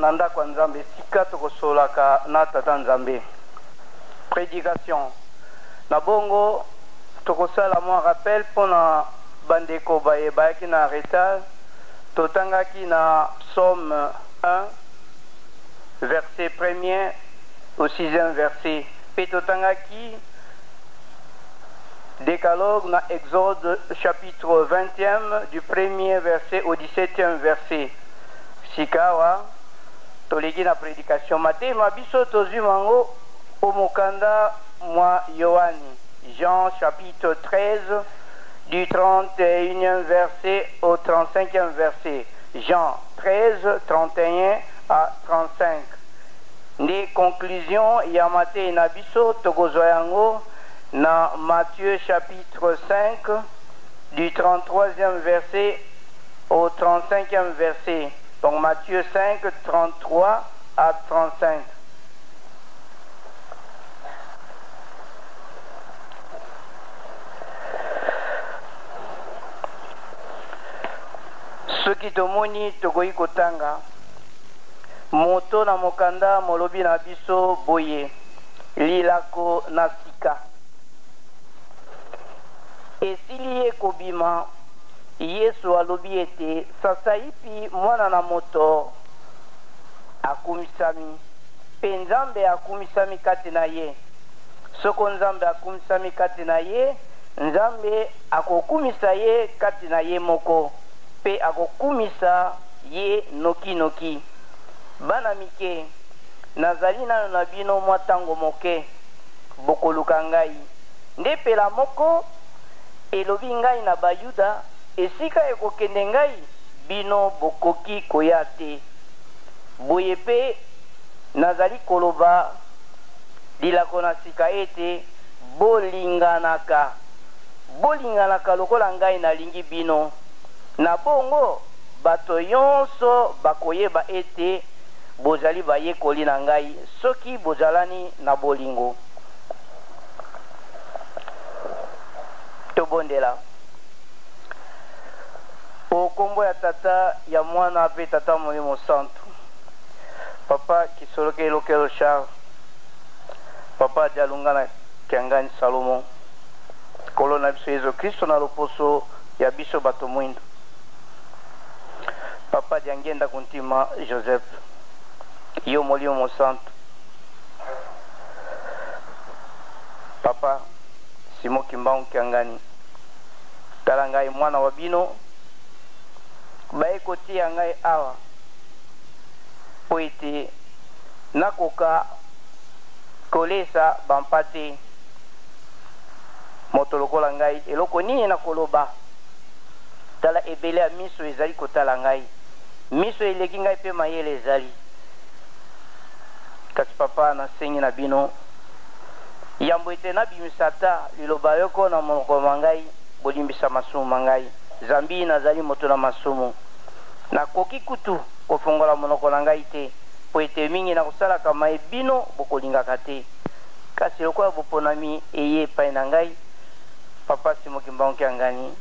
na ndako ya Nzambe esika tokosololaka na Tata Nzambe. Predication. Na bongo tokosala mwa rappel mpo na bandeko baye bayaki na retard. Totangaki na Psaume 1 verset premier au sixième verset mpe totangaki Decalogue na Exode chapitre 20e du premier verset au 17e verset. Sikawa toleki na predication. Mateyi ma biso tozwi mango o mokanda mwa Yoani, Jean chapitre 13 du 31e verset au 35e verset. Jean 13, 31 à 35. Nde conclusion ya mateyi na biso tokozwa yango na Matthieu chapitre 5 du 33e verset au 35e verset. Donc Matthieu 5, 33 à 35. Soki tomoni tokoki kotanga moto na mokanda molobi na biso boye, Lilako na sika. Esili ye kobima, Yesu alobi ete, Sasaipi Mwana na Moto akumisami, mpe Nzambe akumisami kati na ye. Soko Nzambe akumisami kati na ye, Nzambe akokumisa ye kati na ye moko, mpe akokumisa ye noki-noki. Bana mike, nazali nano na bino mwa tango moke, bokoluka ngai. Nde pelamoko elobi ngai na Bayuda, Esika ekokende ngai, bino bokoki koya te. Boye mpe nazali koloba lilako na sika ete, Bolinganaka. Bolinganaka lokola ngai nalingi bino. Na bongo, bato yonso bakoyeba ete bozali bayekoli na ngai soki bozalani na bolingo. Tobondela. O kombo ya Tata, ya Mwana pe Tata Molimo Santu. Papa Kisoloke Elokelo Charles, Papa Dialungana Kiangani Salomon, Nkolo na biso Yezu Kristo na loposo ya biso bato mwindo. Papa Diangienda Kuntima Joseph, yo Molimo Mosantu. Papa Simon Kimbangu Kiangani, tala ngai mwana wa bino, baye kotiya ngai awa mpo ete nakoka kolesa bampate. Moto lokola ngai, eloko nini nakoloba? Tala ebele ya miso ezali kotala ngai, miso eleki ngai mpe mayele ezali. Kasi papa, nasengi na bino, yambo ete nabimisa ata liloba yoko na monoko mwa ngai, bolimbisa masumu ma ngai, zambi nazali moto na masumu. Nakoki kutu kofongola monoko na ngai te, mpo ete mingi nakosalaka maye bino bokolingaka te. Kasi lokola boponami eye epai na ngai, Papa Simon Kimbangu Kiangani,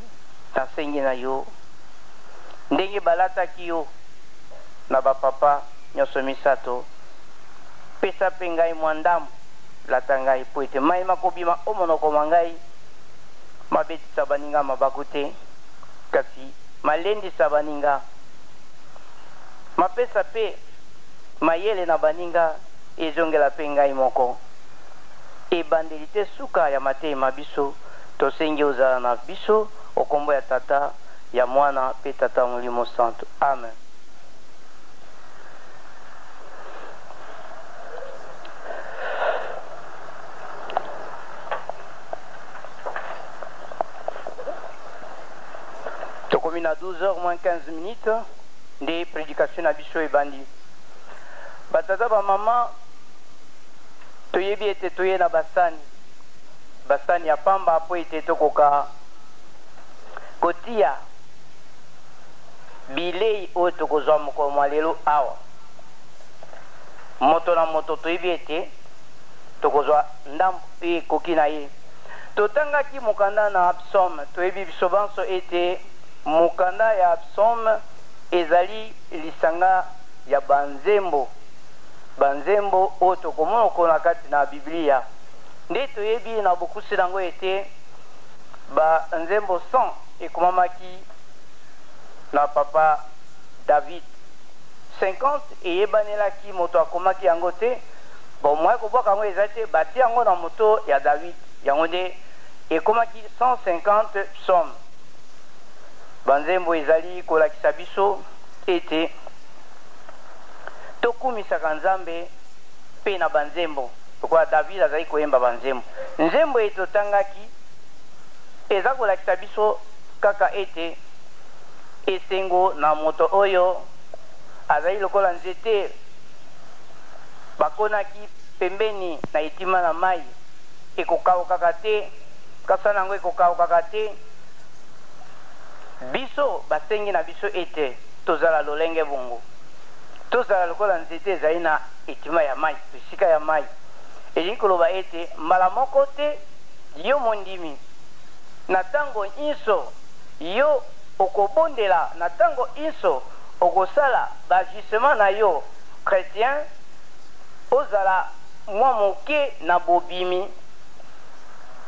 nasengi na yo, ndenge balataki yo na ba papa nionso misato, pesa mpe ngai mwa ndambo, lata ngai, mpo ete maye makobima o monoko mwa ngai mabetisa baninga mabaku te, kasi malendisa baninga, mapesa mpe mayele na baninga, ezongela mpe ngai moko. Ebandeli te suka ya mateyi ma biso, tosengi ozala na biso o kombo ya Tata, ya Mwana mpe Tata Molimo Santu. Amen. Tokomi na 12 heures moins 15 minutes nde predication na biso ebandi. Ba tata ba mama toyebi ete toye na basani, basani ya pamba mpo ete tokoka kotia bilei oyo tokozwa mokolo mwa lelo awa. Moto na moto toyebi ete tokozwa ndambo oyo ekoki na ye. Totangaki mokanda na Psaume, toyebi biso banso ete mokanda ya Psaume ezali lisanga. ya banzembo, banzembo oyo tokomonoko na kati na Biblia. Nde toyebi na bokuse na yango ete banzembo 100 ekomamaki na papa David. 50 eyebanelaki moto akomaki yango te, bon moyen kobwaka yango eza te, batie yango na moto ya David, yango nde ekomaki 150 psaumes. Banzembo ezali kolakisa biso ete tokumisaka Nzambe mpe na banzembo, lokola David azali koyemba banzembo. Nzembo eye totangaki eza kolakisa biso kaka ete esengo na moto oyo azali lokola nzete bakonaki pembeni na etima na mai, ekokawukaka te, kasa na yango ekokawukaka te. Biso basengi na biso ete tozala lolenge bongo, tozala lokola nzete ezali na etima ya mai, esika ya mai. Elingi koloba ete mbala moko te yo mondimi, na tango inso yo okobondela, na tango inso okosala ba agissement na yo chretien, ozala mwa moke na bobimi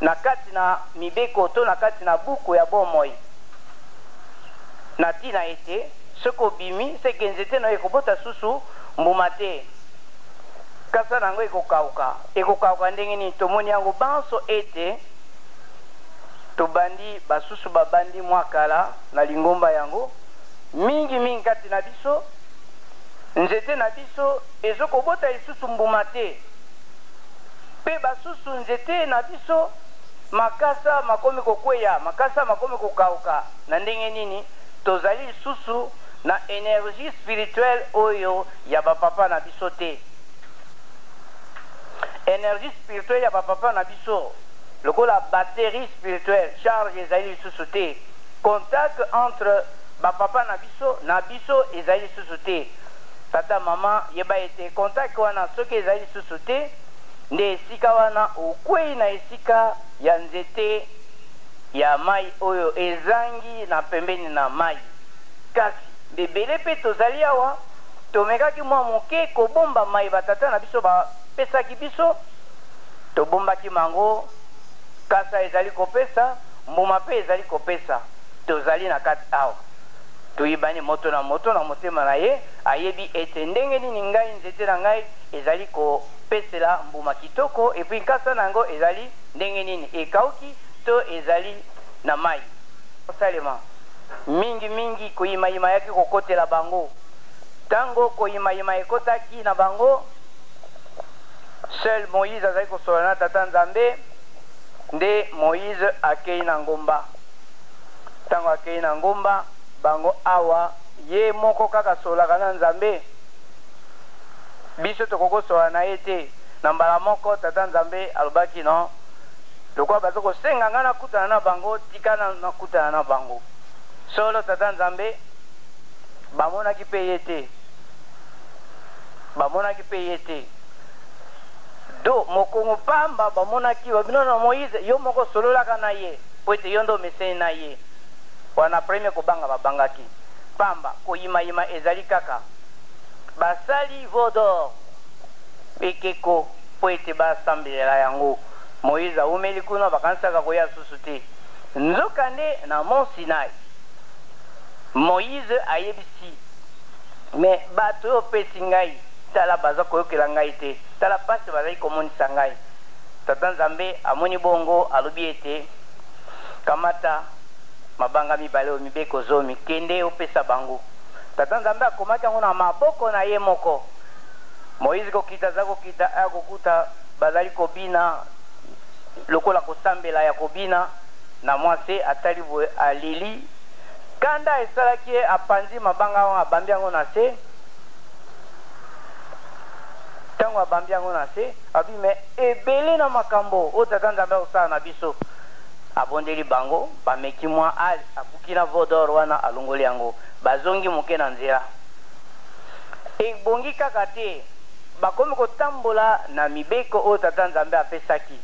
na kati na mibeko to na kati na buku ya bomoi, na tina ete soki obimi, seke nzete na yo ekobota susu mbuma te, kasa na yango ekokauka. Ekokauka ndenge nini? Tomoni yango banso ete tobandi, basusu babandi mwa kala na lingomba yango, mingi mingi kati na biso, nzete na biso ezokobota lisusu mbuma te, mpe basusu nzete na biso makasa makomi kokweya, makasa makomi kokauka. Na ndenge nini? Tozali lisusu na energie spirituelle oyo ya ba papa na biso te. Energie spirituelle ya ba papa na biso lokola batterie spirituelle, charge ezali lisusu te. Contact entre ba papa na biso na biso ezali lisusu te. Tata, mama, yeba ete contact wana soki ezali lisusu te, nde esika wana okweyi na esika ya nzete ya mayi oyo ezangi na pembeni na mayi. Kasi ebele mpe tozali awa, tomekaki mwa moke kobomba maye batata na biso bapesaki biso, tobombaki mango, kasa ezali kopesa, mbuma mpe ezali kopesa. Tozali na kati awa. Toyebani moto na moto na motema na ye, ayebi ete ndenge nini ngai nzete na ngai ezali kopesela mbuma kitoko, et puis nkasa na yango ezali ndenge nini, ekauki to ezali na mayi. Kosalema. Mingi mingi koyimayima ayaki kokotela bango. Tango koyimayima ekotaki na bango, seul Moïse azali kosolola na Tata Nzambe, nde Moïse akeyi na ngomba. Tango akeyi na ngomba, bango awa ye moko kaka asololaka na Nzambe, biso tokoki kosolola na ye te. Na mbala moko Tata Nzambe alobaki, non, lokola baza kosenga ngai nakutana na bango, tika nakutana na bango. Solo Tata Nzambe, bamonaki mpe ye te. Bamonaki mpe ye te. Do, mokongo pamba bamonaki, balobi, non, non, Moïse, yo moko sololaka na ye, mpo ete yo nde omeseni na ye. Wana premier kobanga babangaki. Pamba, koyimayima ezali kaka. Basali veau d'or, ekeko, mpo ete basambelela yango. Moïse awumeli kuna, bakanisaka koya susu te. Nzokande, na mont Sinaï, Moïse ayebisi, Mais bato oyo opesi ngai, tala baza koyokela ngai te, tala pasi bazali komonisa ngai. Tata Nzambe amoni bongo, alobi ete, Kamata mabanga mibale oyo, mibeko zomi, kende opesa bango. Tata Nzambe akomaki yango na maboko na ye moko. Moïse kokita, aza kokita, aya kokuta bazali kobina lokola kosambela ya kobina na mwa se, atali boye, aleli. Kanda esalaki ye, apanzi mabanga wana, abambi yango na se. Tango abambi yango na se, alobi, Mais ebele na makambo oyo Tata Nzambe akosala na biso. Abondeli bango, bameki mwa ale, abuki na veau d'or wana, alongoli yango. Bazongi moke na nzela. Ebongi kaka te, bakomi kotambola na mibeko oyo Tata Nzambe apesaki.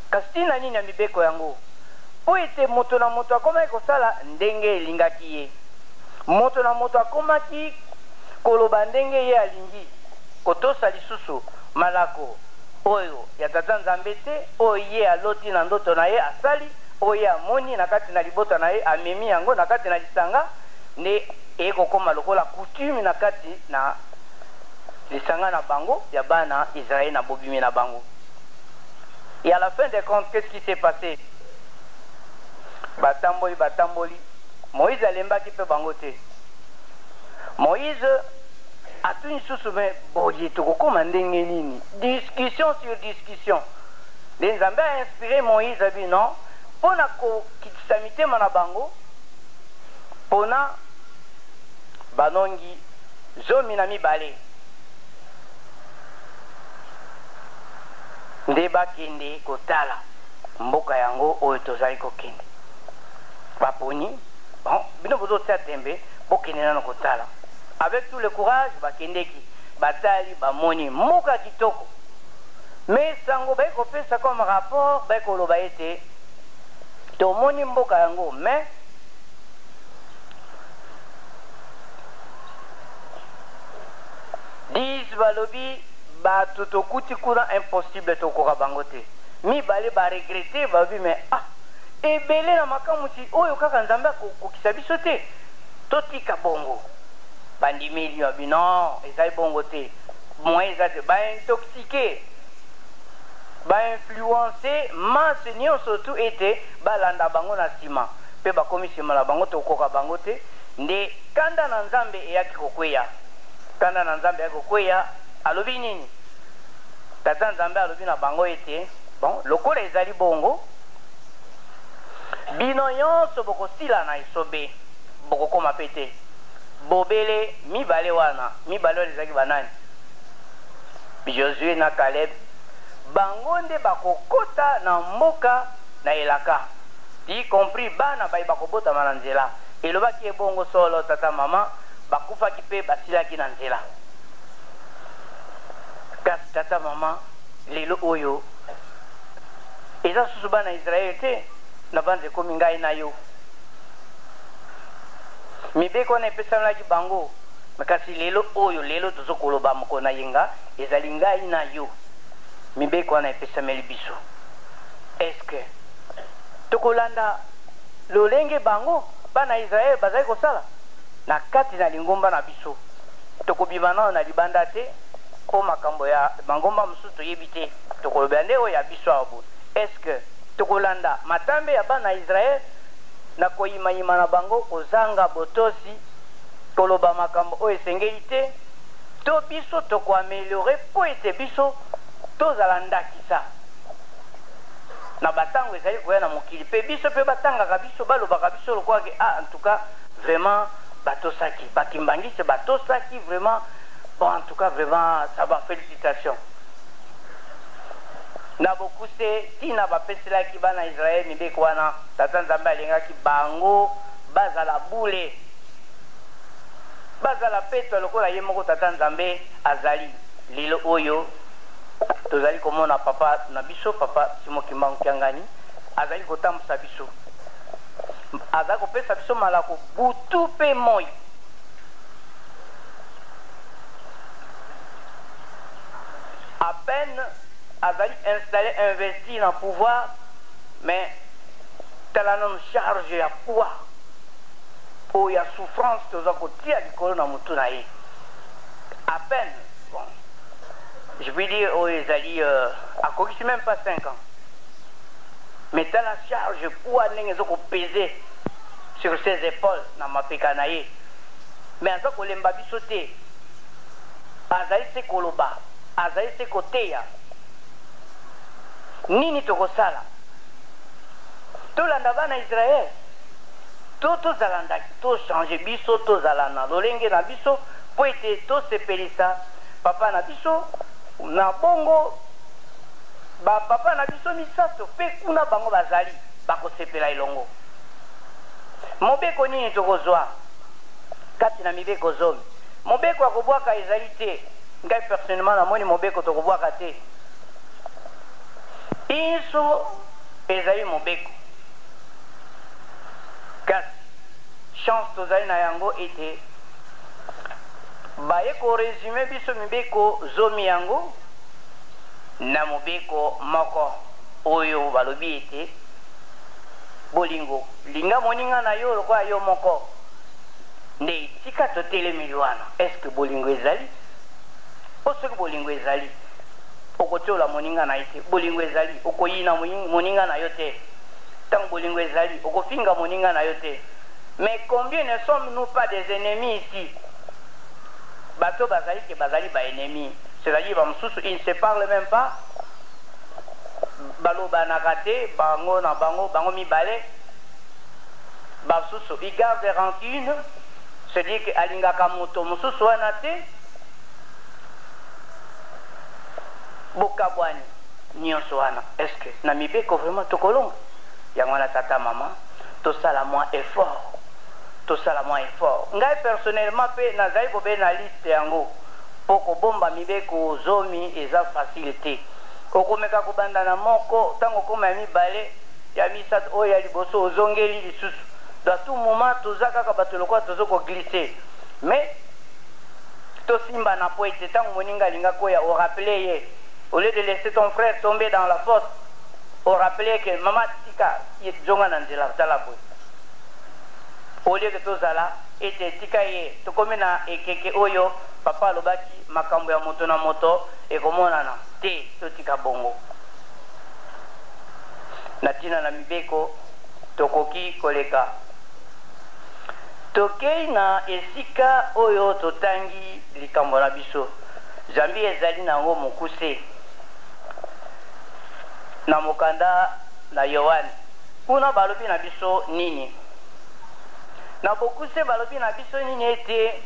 Kasi tina nini ya mibeko yango? Mpo ete moto na moto akomaki kosala ndenge elingaki ye. Moto na moto akomaki koloba ndenge ye alingi, kotosa lisusu malako oyo ya Tata Nzambe te, oyo ye aloti na ndoto na ye asali, oyo ye amoni na kati na libota na ye amemi yango na kati na lisanga, nde eye kokoma lokola coutume na kati na lisanga na bango ya bana Israël na bobimi na bango. Et à la fin des comptes, qu'est-ce qui s'est passé? Batamboli, batamboli, Moïse alembaki mpe bango te. Moïse atuni susu, mais boye tokokoma ndenge nini? Discussion sur discussion. Nde Nzambe a inspiré Moïse abi non, mpo na kokitisa mitema na bango, pona banongi 12 nde bakende kotala mboka yango oyo tozali kokende. Baponi, bon, bino bozotia tembe, bokende nano kotala. Avec tout le courage, bakendeki, batali, bamoni mboka kitoko. Mais sango baye kopesa comme rapport, baye koloba ete tomoni mboka yango, mais 10 balobi bato tokuti kuna impossible tokoka bango te. Mibale ba regretter, balobi mais ah, ebele na makamwisi oyo kaka Nzambe akokokisa biso te, totika bongo. Bandimeli babi non, ezali bongo te, moyen eza te. Ba intoxiquer, ba influencer masse nyonso tu ete balanda bango na nsima, mpe bakomi nsima na bango, tokoka bango te. Nde kanda na Nzambe eyaki kokweya. Kanda na Nzambe eyaki kokweya, alobi nini? Tata Nzambe alobi na bango ete bon, lokola ezali bongo, bino nyonso bokosila na esobe, bokokoma pe te. Bobele mibale wana, mibale wana ezalaki banani? Josue na Caleb, bango nde bakokota na mboka na elaka, y compris bana baye bakobotama na nzela. Elobaki ye bongo solo, tata mama bakufaki pe basilaki na nzela. Kasi tata mama, lelo oyo eza susu bana Israël te, na banza ekomi ngai na yo. Mibeko wana epesamelaki bango, kasi lelo oyo, lelo tozo koloba mokolo na yenga, ezali ngai na yo. Mibeko wana epesameli biso. Est-ce que tokolanda lolenge bango bana Israël bazali kosala na kati na lingomba na biso? Tokobima nano na libanda te, mpo makambo ya mangomba mosusu toyebi te. Tokolobela nde oyo ya biso awa boye. Est-ce que tokolanda matambe ya bana Israël na koyimayima na bango, kozanga botosi, koloba makambo oyo esengeli te, to biso toko ameliorer mpo ete biso tozala ndakisa na batango ezali koya na mokili, mpe biso mpe batangaka biso, balobaka biso lokola ke ah, en tout cas vraiment batosaki, ba kimbanguiste batosaki vraiment, bon en tout cas vraiment ça va, felicitations. Na bokuse, tina bapeselaki bana Israël mibeko wana, Tata Nzambe alingaki bango bazala bule, bazala petwa lokola ye moko Tata Nzambe azali. Lelo oyo tozali komona papa na biso, papa Simon Kimbangu Kiangani, azali kotambusa biso, azali kopesa biso malako butu pe moi. À peine azali installé, investi na pouvoir, mais tala nanu charge ya poids oyo ya souffrance toza kotia likolo na mutu na ye. À peine, bon, je puis dire oyo ezali akokisi même pas 5 ans, mais tala charge poids ndenge ezo ko peser sur ses épaules na mapeka na ye, mais aza kolemba biso te, azali se koloba, azali se koteya. Nini tokosala? Tolanda bana Israël to tozala ndaki, to changer biso, tozala na lolenge na biso po ete tosepelisa papa na biso. Na bongo ba papa na biso misato pe kuna bango bazali, bakosepela elongo. Mobeko nini tokozwa kati na mibeko zomi? Mobeko ya kobwaka ezali te. Ngai personnellement namoni mobeko tokobwaka te. Inso ezali mobeko. Kasi chance tozali na yango ete Baye ko resumer biso mibeko zomi yango na mobeko moko oyo balobi ete, Bolingo, linga moninga na yo lokola yo moko. Nde esika totelemeli wana, est-ce que bolingo ezali? Mpo soki bolingo ezali, okotiola moninga na ye te. Bolingo ezali, okoyina moninga na yo te. Tango bolingo ezali, okofinga moninga na yo te. Mais combien ne sommes-nous pas des ennemis ici? Bato bazali ke bazali ba ennemis, c'est-à-dire ba mosusu ils ne se parlent meme pas, balobanaka te bango na bango, bango mibale, ba mosusu ils gardent rancune, c'est-à-dire que alingaka moto mosusu wana te, bokabwani nionso wana, est-ce que na mibeko vraiment tokolonga? Yango wana tata mama tosala mwa effort, tosala mwa effort. Ngai personnellement pe nazali bobele na liste yango po kobomba mibeko zomi eza facile te. Okomeka kobanda na moko, tango okoma ya mibale, ya misato, oyo ya liboso ozongeli lisusu. Donc à tout moment toza kaka bato lokola tozo ko glisser. Mais tosimbana po ete tango moninga alingi akoya o rappeler ye au lieu de laisser ton frère tomber dans la fosse, o rappeler ye que mama tika zonga na nzela tala boye. Au lieu que tozala ete tika ye tokomi na ekeke oyo papa alobaki makambo ya moto na moto ekomonana te totika bongo. Na tina na mibeko tokoki koleka. Tokei na esika oyo totangi likambo na biso zambi ezali na yango mokuse na mokanda na Yoane. Kuna balobi na biso nini? Na bokuse balobi na biso nini? Ete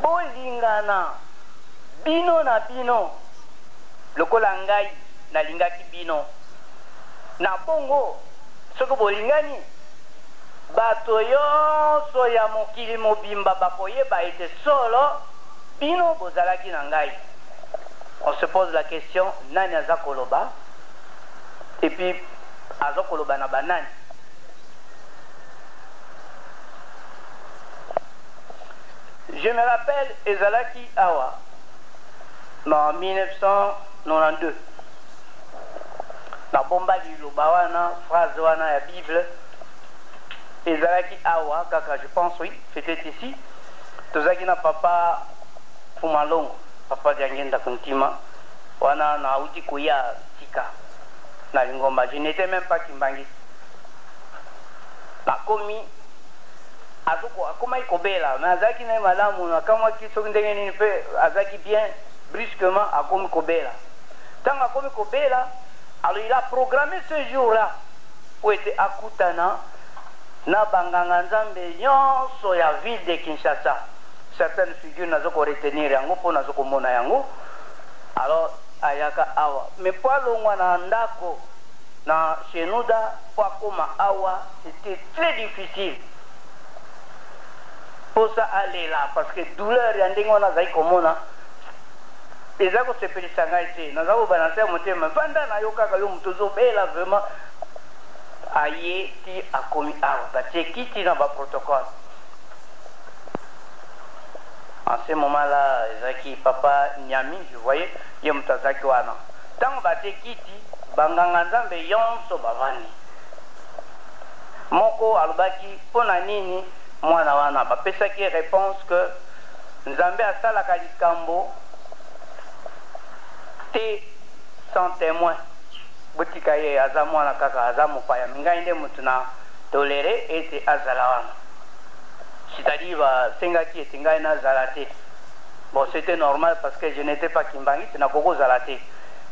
bolingana bino na bino lokola ngai nalingaki bino. Na bongo, soki bolingani, bato yonso ya mokili mobimba bakoyeba ete solo bino bozalaki na ngai. On se pose la question, nani aza koloba? Et puis aza koloba na ba nani? Je me rappelle ezalaki awa na 1992 nabomba liloba wana phrase wana ya bible ezalaki awa kaka, je pense, oui, c'était ici. Tozalaki na papa Fumalongo, papa Diangenda Kuntima wana. Nauti koya sika na lingomba, je n'étais même pas kimbanguiste. Nakomi, akomaki kobela, mais azalaki na ye malamu. Nakamwaki soki ndenge nini mpe azalaki bien, brusquement akomi kobela. Ntango akomi kobela, alors il a programmé ce jour là po ete akutana na banganga nzambe nyonso ya ville de Kinshasa. Certaines figures nazo koretenir yango mpo nazo komona yango. Alors ayaka awa, mais po alongwa na ndako na Chenuda po akoma awa, c'était très difficile. Posa alela parce que douleur ya ndenge wana azali komona eza kosepelisa ngai te. Naza kobana se ya motema, vanda na yo kaka, yo moto ozobela vraiment. Aye ti akomi awa, batie kiti na baprotocole. En ce moment là ezalaki papa Nyami, je voyais ye moto azalaki wana. Ntango batie kiti, banganga nzambe yonso bavandi. Moko alobaki mpo na nini mwana wana? Bapesaki réponse que Nzambe asalaka likambo te sans témoin, botika ye, aza mwana kaka, aza mopaya, ngai nde moto na tolere ete azala wana. C'est-à-dire basengaki ete ngai nazala te. Bon, c'était normal parce que je n'étais pas kimbanguiste, nakoki kozala te,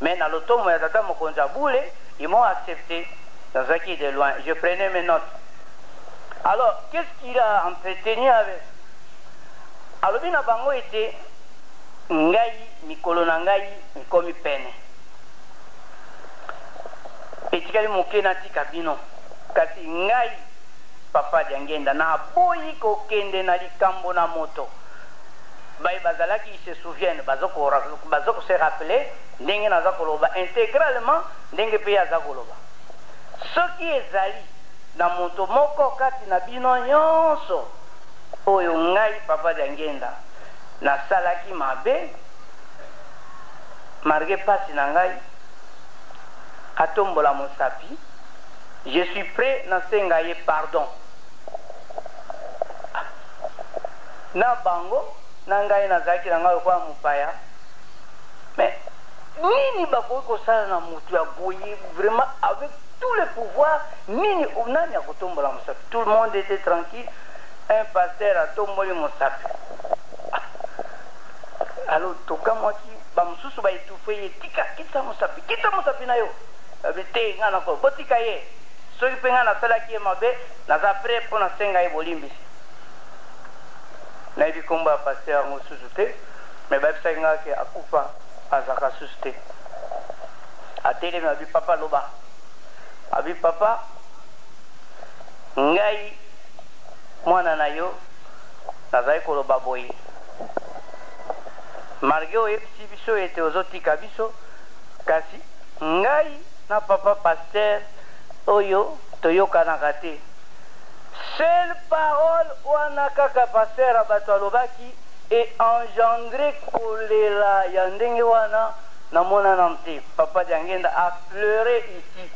mais na lotomo ya tata mokonzi ya bule, ils m'ont accepté. Nazalaki de loin, je prenais mes notes. Alors, qu'est-ce qu'il a entretenu avec? Alobi na bango ete ngai mikolo na ngai mikomi pene, etikali moke natika bino, kasi ngai papa Diangenda naboyi kokende na likambo na moto. Baye bazalaki, ils se souviennent, bazo se rappeler ndenge naza koloba intégralement, ndenge mpe ye aza koloba. Soki ezali na moto moko kati na bino nyonso Oyo ngai papa Diangienda nasalaki mabe malgre pasi na ngai atombola mosapi je suis pret nasenga ye pardon na bango na ngai nazalaki na ngai lokola mopaya mais nini bakoki kosala na mutu ya boye vraiment avec tout le pouvoir nini nani akotombola mosapi? Tout le monde etait tranquille un pasteur atomboli mosapi ah alors tokamwaki ba mosusu ba etouffe ye tika kitisa mosapi kitisa mosapi na yo alobi te nga nako botika ye soki pe nga nasalaki ye mabe naza pret po nasenga ye bolimbisi nayebi kombo ya pasteur yango susu te mais bayebisaki nga ke akufa azalaka susu te atelemi alobi papa loba alobi papa Ngai, mwana na yo, nazali koloba boye, Malgre oyebisi biso ete ozo tika biso, kasi ngai na papa pasteur oyo toyokanaka te. Seule parole wana kaka pasteur ya batu alobaki e engendre kolela ya ndenge wana namona nanu te. Papa Diangienda a pleure ici.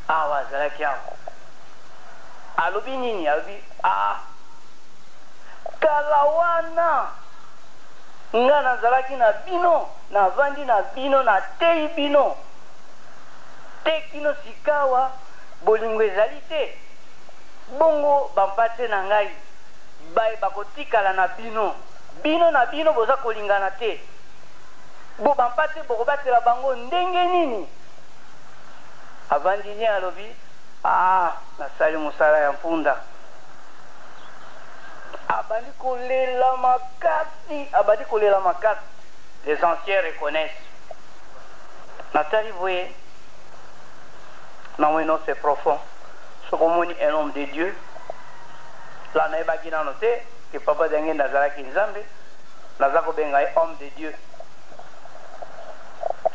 Awa azalaki awa. Alobi nini? Alobi, Ah, kala wana nga nazalaki na bino, navandi na bino, nateyi bino te kino sikawa, bolingo ezali te? Bongo bampate na ngai baye bakotikala na bino, bino na bino boza kolingana te, bo bampate bokobatela bango ndenge nini? Avandi nye alobi, Ah, nasali mosala ya mpunda. Abandi kolela makasi, abandi kolela makasi. Les anciens reconnaissent. Natali boye, namoni non, c'est profond. Soki omoni un homme de Dieu, la nayebaki nano te que Papa Diangienda azalaki Nzambe, naza kobenga ye homme de Dieu.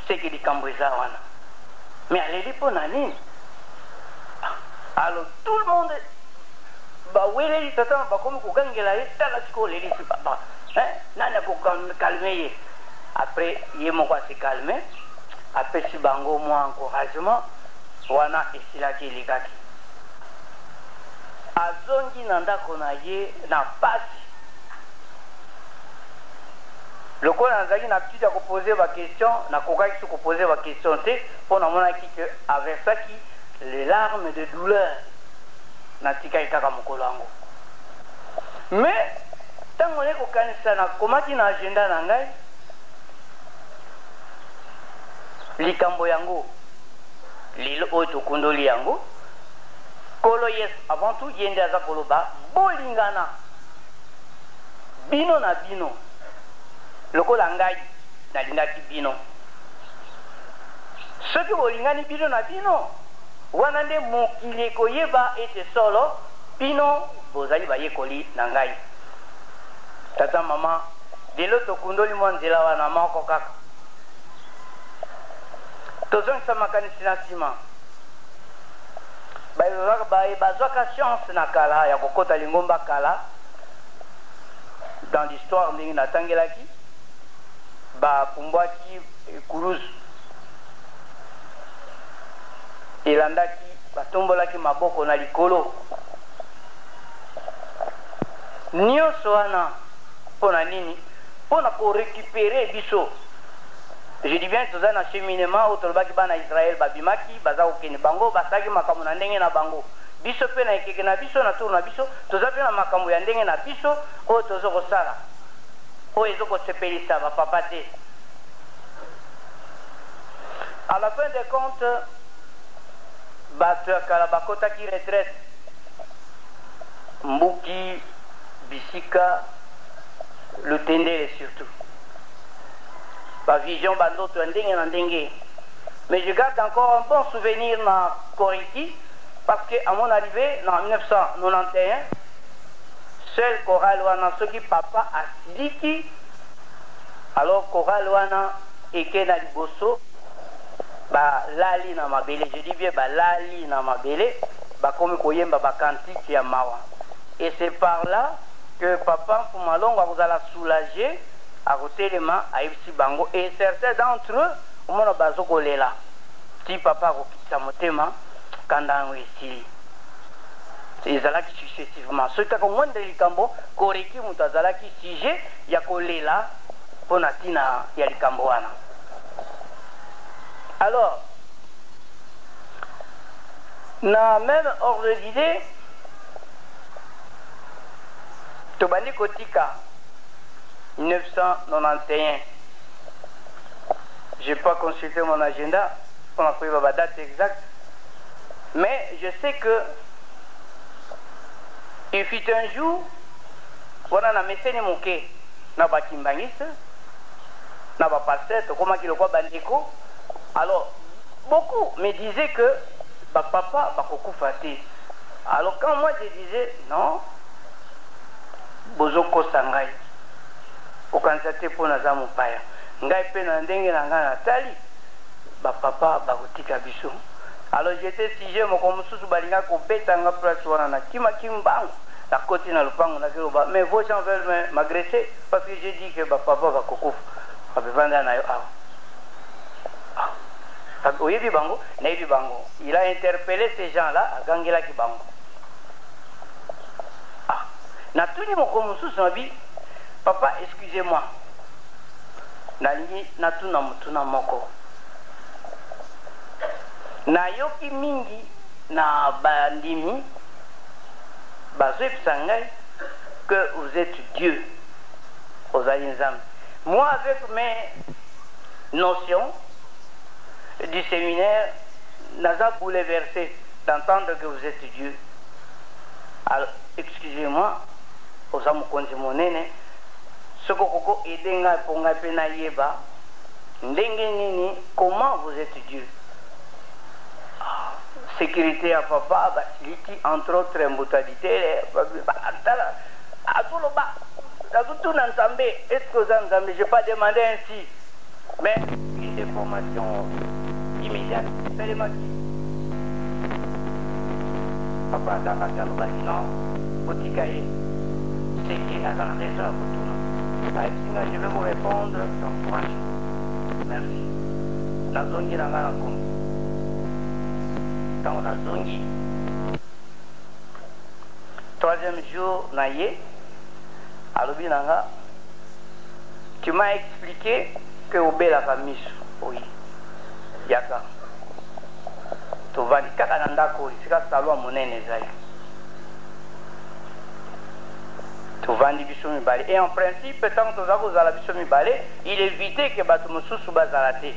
Seke likambo eza wana. Mais aleli po na nini? Alors tout le monde baweleli tata na bakomi kogangela ye, tala sikoyo olelisi papa hein, nani ako calmer ye? Après ye moko a se calmer, apesi bango mwa encouragement, wana esilaki elekaki. Azongi na ndako na ye na pasi. Lokola nazalaki na habitude ya ko poser ba questions, nakokaki lisusu ko poser ba questions te mpo namonaki que a versaki les larmes de douleur. Natikaki kaka mokolo yango. Mais tango naye kokanisa, nakomaki na agenda na ngai likambo yango. Lelo oyo tokundoli yango, Nkolo Yesu avant tout, ye nde aza koloba, Bolingana bino na bino lokola ngai nalingaki bino. Soki bolingani bino na bino, wana nde mokili ekoyeba ete solo bino bozali bayekoli na ngai. Tata, mama, lelo tokundoli mwa nzela wana moko kaka. Tozongisa makanisi na nsima. Baye bazwaka chance na kala ya kokota lingomba kala, dans l'histoire ndenge natangelaki, bapumbwaki ekuluzu elandaki, batombolaki maboko na likolo. Nionso wana mpo na nini? Mpo na ko recuperer biso. Je dis bien toza na cheminement oyo tolobaki bana Israël babimaki baza kokende bango basalaki makambo na ndenge na bango biso pe na ekeke na biso na tour na biso toza pe na makambo ya ndenge na biso oyo tozo kosala oyo ezo kosepelisa ba papa te à la fin de compte bato ya kala bakotaki retraite mbuki bisika lutendele surtout ba vision ba ndoto ya ndenge na ndenge mais je garde encore un bon souvenir na Koriki parce que à mon arrivée na 1991 seul chorale wana soki papa asiliki alors chorale wana eke na liboso ba lali na mabele je dis bien ba lali na mabele bakomi koyemba ba cantiques ya mawa et c'est par là. Que papa Mfuma Longo akozala soulager, akotelema, ayebisi bango, et certains d'entre eux omona bazo kolela ti papa akokitisa motema, kanda yango esili. Ezalaki successivement, soki kaka moindre likambo koreki, moto azalaki sujet ya kolela mpo na ntina ya likambo wana. Alors, na même ordre d'idée, tobandi kotika 1991. J'ai pas consulté mon agenda mpona koyeba badate exacte, mais je sais que il fut un jour wana na meseni moke na bakimbangiste, na bapasteur, tokomaki lokwa bandeko. Alors beaucoup me disaient que bapapa bakokufa te. Alors quand moi je disais non, bozokosa ngai, kokanisa te mpo naza mopaya, ngai mpe na ndenge na ngai natali bapapa bakotika biso. Alors j'étais sujet, moko mosusu balingaki kobeta nga place wana, nakimaki mbangu, nakoti na lopango, nakiloba: "Mais vos gens veulent m'agresser parce que j'ai dit que bapapa bakokufa." Babevanda na yo awa. Ah. Oyebi bango, nayebi bango. Il a interpellé ces gens là, agangelaki bango. Ah. Natuni moko mosusu, nabi: "Papa, excusez-moi, nalingi natuna motuna moko. Nayoki mingi na bandimi bazoyebisa ngai que vous êtes Dieu, ozali Nzambe. Moi, avec mes notions du séminaire, naza bouleversé d'entendre que vous êtes Dieu. Alors, excusez-moi, oza mokonzi monene, soki okoko aider ngai mpo ngai mpe nayeba ndenge nini, comment vous êtes Dieu." Ah, sécurité ya papa basiliki, entre autres mbuta Ditele, tala azoloba, azotuna Nzambe: "Est ce que oza Nzambe?" J'ai pas demandé ainsi, mais une déformation immédiate esalemaki. Papa azalaki, alobaki: "Non, botika ye, seke aza na raison ya kotuna." Ayebisi nga: "Je vais vous répondre dans 3 jours." Merci. Nazongi na ngai na Kongo. Ntango nazongi, troisième jour na ye, alobi na nga: "Tu m'as expliqué que obelaka miso. Oui, yaka." Tovandi kaka na ndako esika salon ya monene ezali, tovandi biso mibale. Et en principe, ntango toza kozala biso mibale, il évite ke bato mosusu bazala te.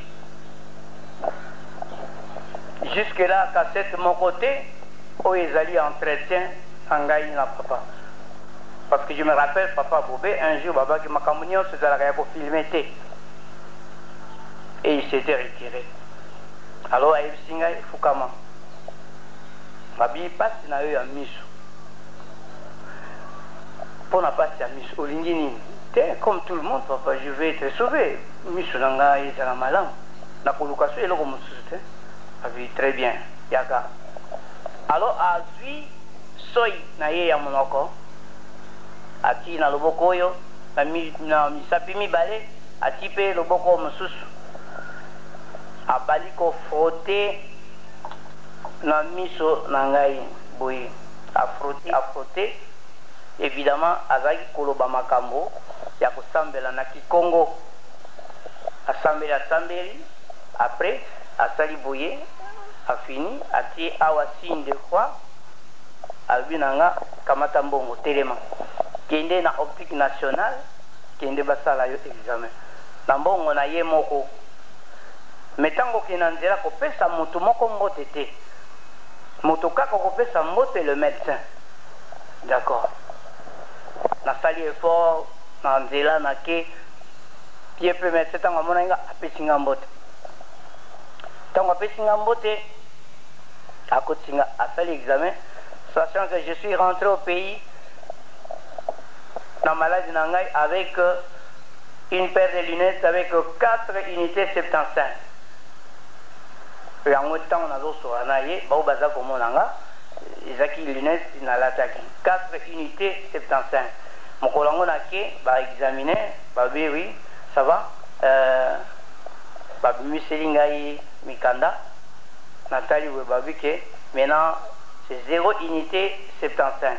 Jusque là, cassette moko te oyo ezali entretien na ngai na papa, parce que je me rappelle, papa Bobe, un jour babaki makambo nyonso ezalaka ya kofilmer te, et il s'était retiré. Alors ayebisi ngai: "Fukama." Babi: "Pasi na yo ya miso, mpo na pasi ya miso olingi nini?" "Te, comme tout le monde, papa, je vais être sauvé, miso na ngai ezala malamu, nakoluka so eloko mosusu te." Abi: "Très bien, yaka." Alors azwi soi na ye ya monoko, atii na loboko oyo na misapi mibale, ati mpe loboko mosusu, abandi kofrotter na miso na ngai boye, afrotter, afrotter. Évidemment azalaki koloba makambo ya kosambela na kikongo. Asambeli, asambeli, après asali boye, afini, atie awa signe de croix. Alobi na nga: "Kamata mbongo, telema, kende na Optique Nationale, kende basala yo examen." Na mbongo na ye moko. Me ntango okende na nzela, kopesa moto moko mbote te, moto kaka kopesa mbote le médecin. D'accord. Nasali effort na nzela, nake ye mpe médecin. Ntango amonaki nga, apesi nga mbote. Ntango apesi nga mbote, akotisi nga, asali examen. Sachant que je suis rentré au pays na maladie na ngai avec une paire de lunettes avec 4 unités 75. Yango ntango nazosola na ye, bao baza komona nga, ezalaki lunette nalataki 4 unités 75. Mokolo yango nake ba examiner, balobi oui, ça va. Babimiseli ngai mikanda, natali boye, balobi ke maintenant c'est 0 unité 75.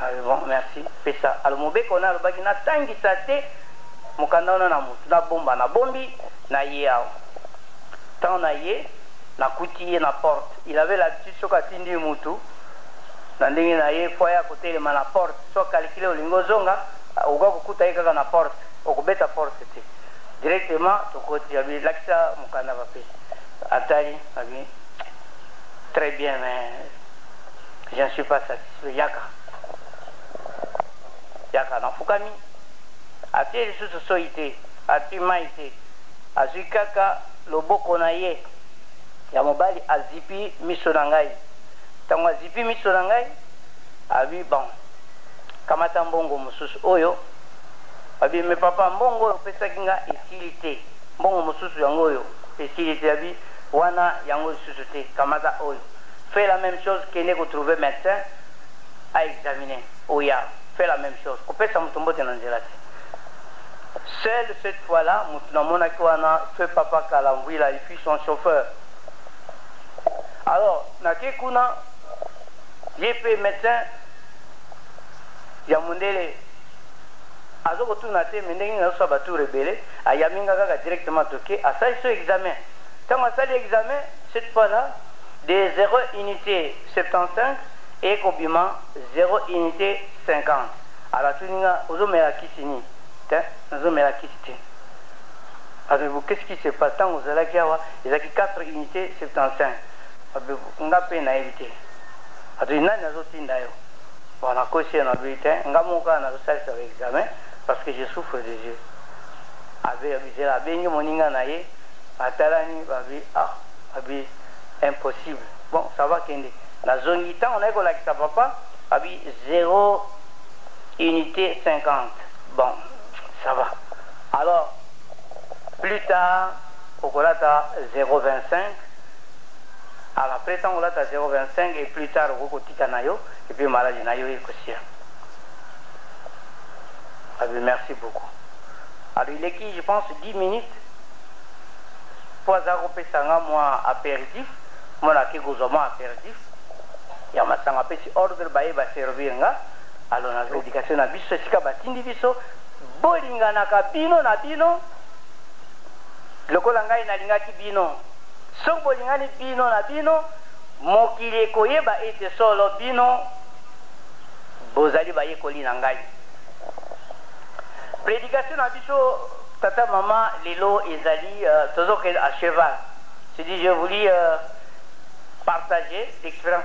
Ah, bon, merci, pesa. Alors mobeko na alobaki natangisa te mokanda wana na motu, nabomba, nabombi na ye awa. Ntango na ye nakuti ye na porte, il avait l'habitude, soki atindi mutu na ndenge na ye, fo aya kotelema na porte. So calcule olingi ozonga, okoka kokuta ye kaka na porte, okobeta porte te, directement tokoti. Abi lakisa mokanda bapesi, atali, abi très bien, mais je ne suis pas satisfait, yaka, yaka. Nafukami, atie lisusu soi te, atie mai te, azwi kaka loboko na ye ya mobali, azipi miso na ngai. Ntango azipi miso na ngai, abi bon, kamata mbongo mosusu oyo. Abi mais papa, mbongo oyo opesaki nga esili te, mbongo mosusu yango oyo esili te. Abi wana yango lisusu te, kamata oyo, fais la même chose, kende kotrouver médecin a examiner, oya, fais la même chose, kopesa moto mbote na nzela te. Seul cette fois-là, moto namonaki wana feu papa Kalamvwila, il fut son chauffeur. Alors nake kuna, ye mpe médecin ya mondele aza kotuna te, mais ndenge nazosala batour ebele, ayambi nga kaka directement. Toke, asali so examen. Ntango asali examen, cette fois là de 0 unité 75 ekobima 0 unité 50. Alors atuni nga: ozomela kisi nini? Te, nazomela kisi te. Azobu qu'est-ce qui se passe? Ntango ozalaki awa ezalaki 4 unité 75. Nga mpe nayebi te. Atuni nani azotinda yo? Bon, nakosi ye, nabi te, nga moko kaka nazosalisa baexamen parce que je souffre des yeux. Abe abizela, abengi moninga na ye, atalani, babi ah, abi impossible. Bon, ça va, kende. Nazongi, ntango naye kolakisa papa, abi 0 unité 50. Bon, ça va. Alors plus tard okolata 0,25. Alors après, ntango olata 0,25 et plus tard okoki kotika na yo, et puis maladie na yo ekosia. Abi merci beaucoup. Alors ileki, je pense, 10 minutes mpo aza kopesa nga mwa apéritif. Mona ake kozwa mwa apéritif ya masanga, apesi ordre, baye baservir nga. Alors na prédication na biso, esika batindi biso bolinganaka bino na bino lokola ngai nalingaki bino, soki bolingani bino na bino, mokili ekoyeba ete solo bino bozali bayekoli na ngai. Prédication na biso, tata, mama, lelo ezali tozokende à cheval. C'est-à-dire, je voulais partager l'expérience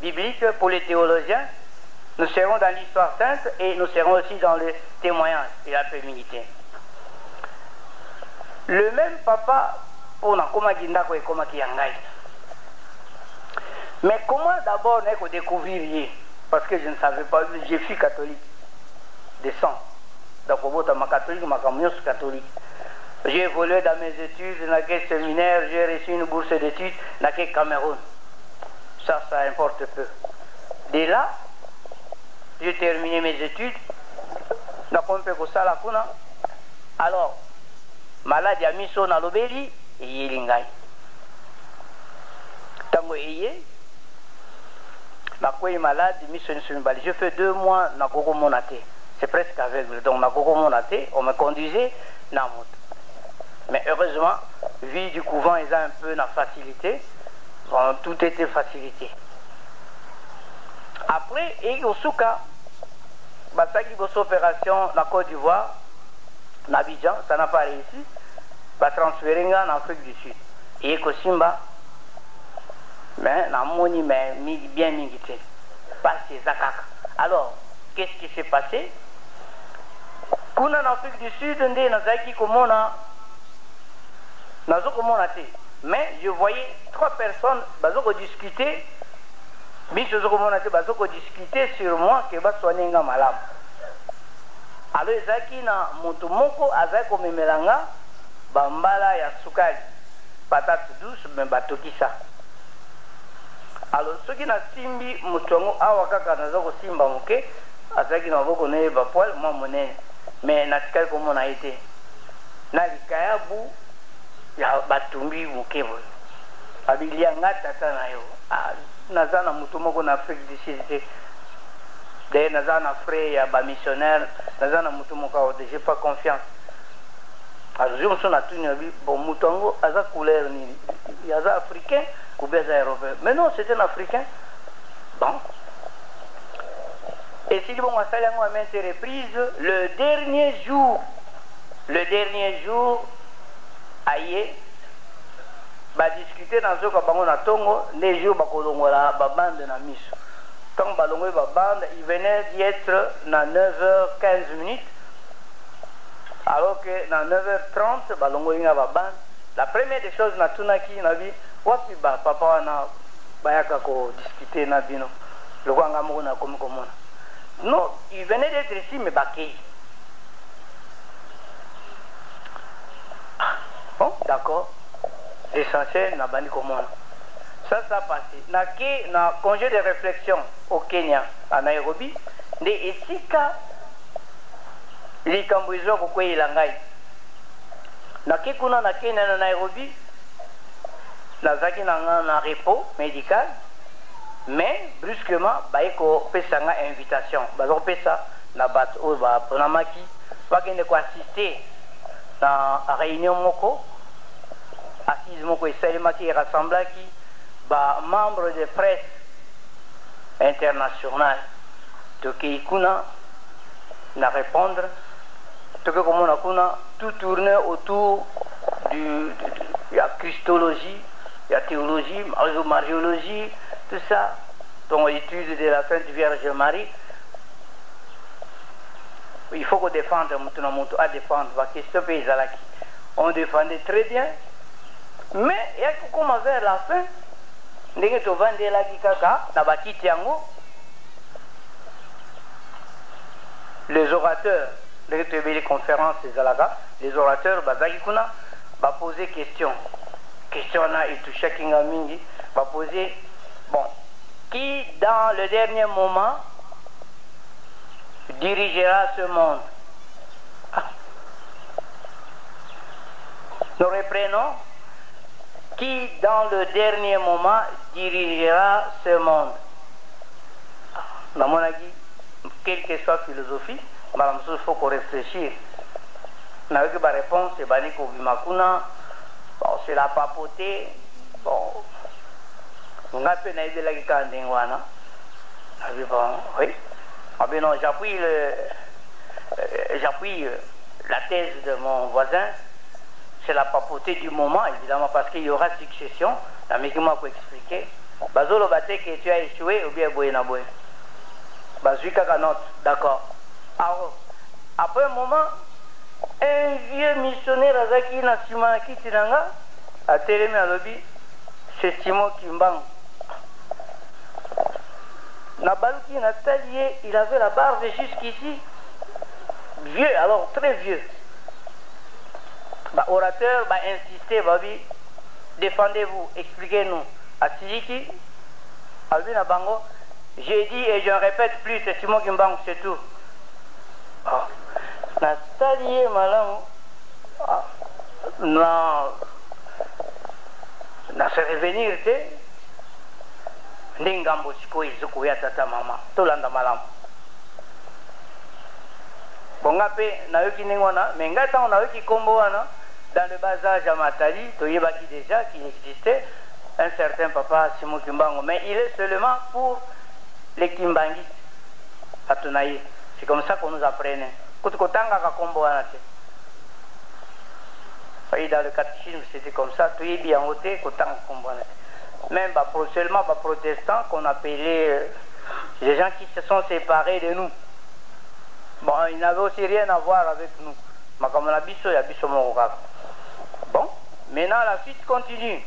biblique pour les théologiens. Nous serons dans l'histoire sainte et nous serons aussi dans le témoignage et la féminité. Le même papa mpo nakomaki ndako ekomaki ya ngai. Mais comment d'abord naye kodécouvrir ye? Parce que je ne savais pas, je suis catholique de sang, donc obotama catholique, makambo nyonso catholique. J'ai évolué dans mes études, nake séminaire, j'ai reçu une bourse d'études, nake Cameroun. Ça, ça importe peu. De là, j'ai terminé mes études, nakomi mpe kosala kuna. Alors maladie ya miso nalobeli eyeli ngai. Ntango eye, nakwei malade miso nyonso mibale. Je fais 2 mois nakokomona te, c'est presque aveugle, donc nakokomona te. On me conduisait na moto, mais heureusement vie du couvent eza un peu na facilité. Bon, tout était facilité. Après eyeki kosuka, basalaki liboso opération na Côte d'Ivoire, na Abidjan, ça n'a pas réussi. Batransféré nga na Afrique du Sud, eye kosimba, mais namoni mais mingi bien mingi te, pasi eza kaka. Alors qu'est-ce qui s'est passé kuna na Afrique du Sud? Nde nazalaki komona, nazo komona te, mais je voyais trois personnes bazo kodiscuter. Biso ozo komona te, bazo kodiscuter sur moi ke basoigne nga malamu. Alors ezalaki na moto moko azalaki komemela nga bambala ya sukali, patate douce, mais batokisa. Alors soki nasimbi moto yango awa kaka, naza kosimba moke. Azalaki na maboko na ye ba poils mwa monene, mais natikali komona ye te na likayabu ya batumbi moke boye. Abi lia nga tata na yo. Ah, naza na moto moko na Afrique du Sud te. D'ailleurs naza na frais ya ba missionnaires, naza na moto moko awa te, j'ai pas confiance. Alors jour mosusu natuni abi bon moto yango aza couleur nini? Aza africain ou bien aza européen? Mais non, c'est un africain. Bon. Esili bongo asali yango à maintes reprises. Le dernier jour, le dernier jour aye ba discuter nazoka bango na tongo nde jour bakolongola ba bande na miso. Ntango balongoli ba bande, il venait d'y être na 9h15 minutes, alors que na 9h30 balongoli nga ba bande. La première des choses natunaki nabi wapi ba papa wana bayaka ko discuter na bino lokola nga moko nakomi komona. Non, il venait d'être ici mais bakei. Ah, bon, d'accord. L'essentiel nabandi komona. Ça, ça passé. Nake na congé de réflexion au Kenya, à Nairobi, nde esika likambo ezwa kokweyela ngai. Nake kuna na Kenya na Nairobi, nazalaki na nga na repos médical, mais brusquement baye kopesa nga invitation. Baza kopesa na bato oyo baponamaki bakende koassister na réunion moko, assise moko esalemaki, erassemblaki ba membre de presse internationale. Tokei kuna na répondre, toke komona kuna tout tournait autour ya christologie, ya théologie, mariologie, tout ça, donc étude de la Sainte Vierge Marie. Il faut qu'on défende moto na moto a défendre ba question mpe ezalaki, on défendait très bien, mais eyaki kokóma vers la fin, ndenge tovandelaki kaka na bakiti yango, les orateurs, ndenge toyebeli conférence ezalaka, les orateurs bazalaki kuna, bapose question. Question wana etouchaki nga mingi. Bapose: bon, qui dans le dernier moment dirigera ce monde? Ah. Nous reprenons: qui dans le dernier moment dirigera ce monde? Ah, namonaki, quelle que soit philosophie, mbala mosusu faut koréfléchir. Nayoki baréponse ebandi kobima kuna: bon, c'est la papauté. Bon, nga mpe nayebelaki kaka ndenge wana. Abi bon, oui, abi non, j'appuie la thèse de mon voisin, c'est la papauté du moment, évidemment, parce qu'il y aura succession. Nameki mwa koexpliquer. Bazoloba te que tu as échoué ou bien boye na boye, bazwi kaka note, d'accord. Alors après un moment, un vieux missionnaire azalaki na nsima ya kiti na nga, atelemi, alobi: c'est Simon Kimbangu. Nabaluki, natali ye, il avait la barbe jusqu'ici, vieux, alors très vieux. Baorateur bainsiste, babi: défendez-vous, expliquez-nous. Asiliki, alobi na bango: j'ai dit et je ne répète plus, c'est Simon Kimbangu, c'est tout. Oh. Natali ye malamu. Ah. Na se revenir te nde ngambo sikoyo ezokoya. Tata, mama, tolanda malamu. Bon, nga mpe nayoki ndenge wana, mais ngai ntango nayoki nkombo wana, dans le bas âge ya Matali, toyebaki déjà qu'il existait un certain papa Simon Kimbangu, mais il est seulement pour les kimbanguistes, bato na ye. C'est comme ça qu'on nous apprenait. Kutu kotangaka nkombo wana te. Et dans le catéchisme, c'était comme ça, toyebi yango te, kotanga nkombo wana te. Même seulement baprotestants qu'on appelait les gens qui se sont séparés de nous. Bon, ils n'avaient aussi rien à voir avec nous, makambo na biso ya biso moko kaka. Bon, maintenant la suite continue.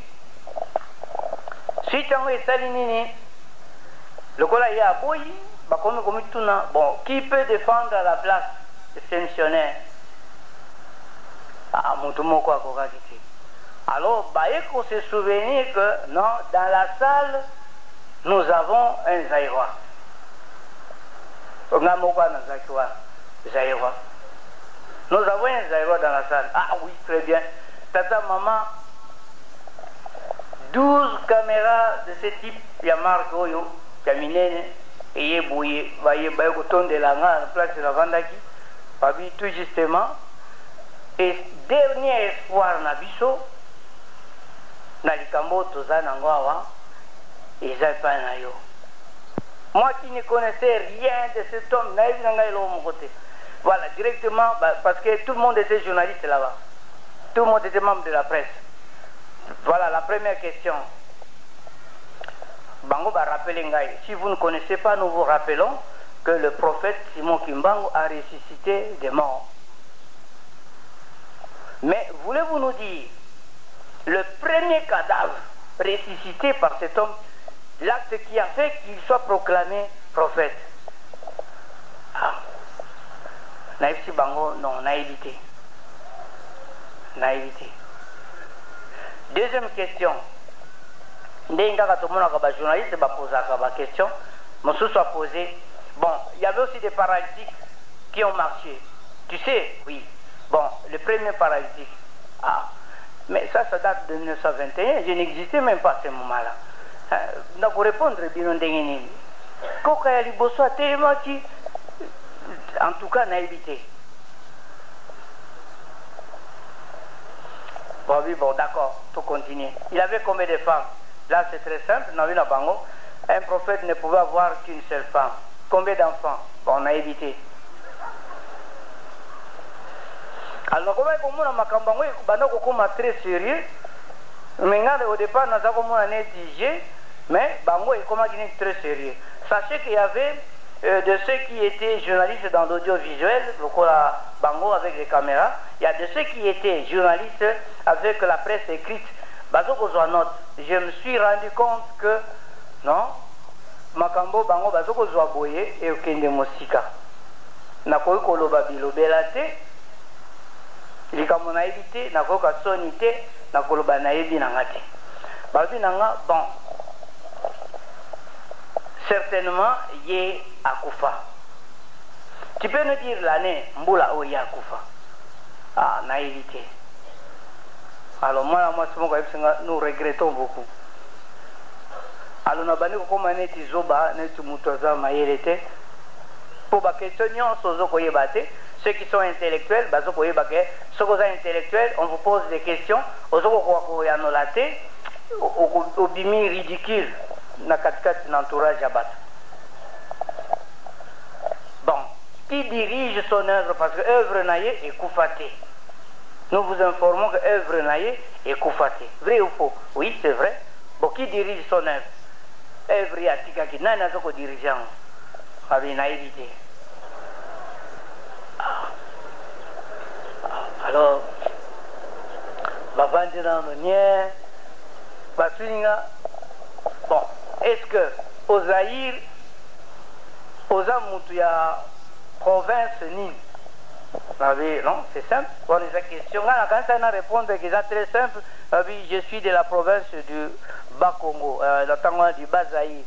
Suite yango esali nini? Lokola ye aboyi, bakomi komituna: bon, qui peut défendre à la place de ces missionnaires? Ah, moto moko akokaki te. Alors baye ko se souvenir que non, dans la salle nous avons un Zaïrois. Nga moko wana nazalaki wana, Zaïrois. Nous avons un Zaïrois dans la salle. Ah oui, très bien. Tata, maman, 12 caméras de ce type ya marque oyo ya minene eye boye, baye baye kotondela nga na place navandaki. Babi tout justement, et dernier espoir na biso na likambo toza nango awa eza epai na yo. Moi qui ne connaissais rien de cet homme, nayebi na ngai eloko moko te. Voilà, directement, bah, parce que tout le monde était journaliste là-bas, tout le monde était membre de la presse. Voilà la première question. Bango ba rappeler ngai: si vous ne connaissez pas, nous vous rappelons que le prophète Simon Kimbangu a ressuscité des morts. Mais voulez-vous nous dire le premier cadavre ressuscité par cet homme, l'acte qui a fait qu'il soit proclamé prophète? Ah, nayebisi bango: non, nayebi te, nayebi te. Deuxième question, ndenge kaka tomonaka bajournaliste bapozaka baquestion mosusu apose: bon, il y avait aussi des paralytiques qui ont marché, tu sais? Oui. Bon, le premier paralytique? Ah, mais ça, ça date de 1921, je n'existais même pas à ce moment-là. Nakorépondre bino ndenge nini? Koka ya liboso atelemaki, en tout cas nayebi te. Bon, oui, bon, d'accord, faut continuer. Il avait combien de femmes? Là, c'est très simple, na bango, un prophète ne pouvait avoir qu'une seule femme. Combien d'enfants? Bon, on a évité. Alors, nakomaki komona makambo yango banda kokóma très sérieux. Mais nga au départ naza komona neti jeu, mais bango ekomaki neti très sérieux. Sachez qu'il y avait de ceux qui étaient journalistes dans l'audiovisuel, lokola bango avec les caméras, il y a de ceux qui étaient journalistes avec la presse écrite, bazo kozwa note. Je me suis rendu compte que non, makambo bango bazo kozwa boye ekende mosika. Nakoki koloba bilobela te, likambo nayebi te, nakoyoka soni te, nakoloba nayebi na nga te. Balobi na nga: bon, certainement ye akufa, tu peux nous dire l'année, mbula oyo ye akufa? Ah, nayebi te. Alors mwana mwasi moko ayebisi nga: nous regrettons beaucoup. Alors nabandi kokóma neti zoba, neti moto aza mayele te, mpo baquestion nyonso ozo koyeba te. Ceux qui sont intellectuels bazo koyeba ke soki oza intellectuel, on vous pose des questions, ozo kokoka koyanola te, obimi ridicule na katikati na entourage ya bato. Bon, qui dirige son œuvre? Parce que œuvre na ye ekufa te. Nous vous informons que œuvre na ye ekufa te, vrai ou faux? Oui, c'est vrai. Bon, qui dirige son œuvre? Œuvre ye atikaki, nani aza kodirige yango? Abi nayebi te. Ah. Ah, alors bavandi nano nie, batuni nga: bon, est ce que au Zaïre oza mutu ya province nini? Nabi: non, c'est simple, wana eza question nga nakanisa na répondre que eza très simple. Nabi: je suis de la province du Bas Congo, na ntango wana du Bas Zaïre.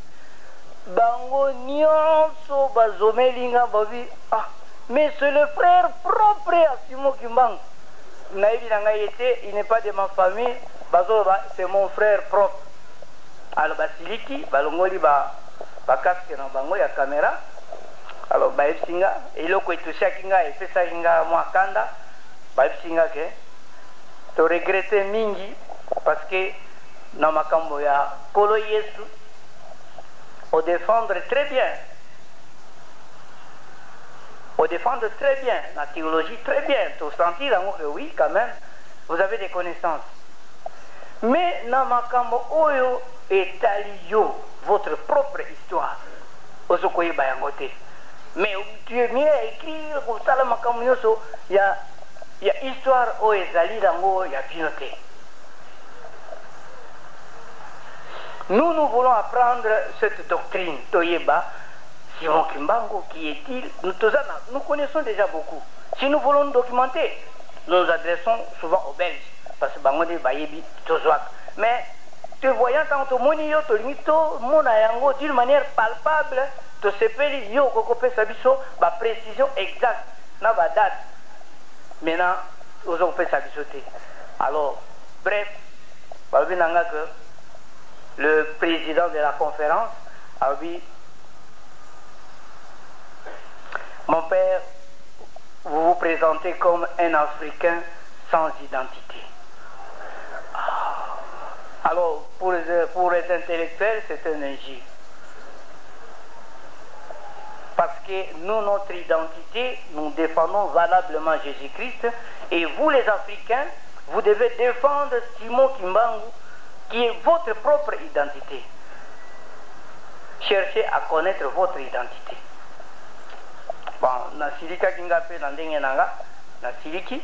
Bango nyonso bazomeli nga, babi: ah, mais c'est le frère propre ya Simon Kimbangu. Nayebi na ngai ye te, il n'est pas de ma famille. Bazoloba: c'est mon frère propre. Alors basiliki, balongoli bacasque na bango ya caméra. Alors bayebisi nga eloko etusiaki nga, epesaki nga mwa kanda. Bayebisi nga ke toregrete mingi parce que na makambo ya Nkolo Yesu, odéfendre très bien, odéfendre très bien la théologie, très bien, tosentir yango que oui, quand même, vous avez des connaissances. Mais na makambo oyo etali yo, votre propre histoire, ozokoyeba yango te. Mais tu es mieux à écrire, kosala makambo nyonso ya histoire oyo ezali yango ya bino te. Nous, nous voulons apprendre cette doctrine. Toyeba Simon Kimbangu, qui est-il? Nous, nous connaissons déjà beaucoup. Si nous voulons nous documenter, nous nous adressons souvent aux Belges, parce que bango nde bayebi tozwaka. Mais te voyant, quand tomoni yo, tolingi tomona yango d'une manière palpable. Tosepeli yo okoki kopesa biso ba précision exacte na ba date. Maintenant ozo kopesa biso te. Alors bref, balobi na nga que le président de la conférence alobi: "Mon père, vous vous présentez comme un Africain sans identité." Ah. Alors, pour les intellectuels, c'est un injure. Parce que nous, notre identité, nous défendons valablement Jésus-Christ. Et vous, les Africains, vous devez défendre Simon Kimbangu, qui est votre propre identité. Cherchez à connaître votre identité. Bon, nasilikaki nga mpe na ndenge na nga, nasiliki.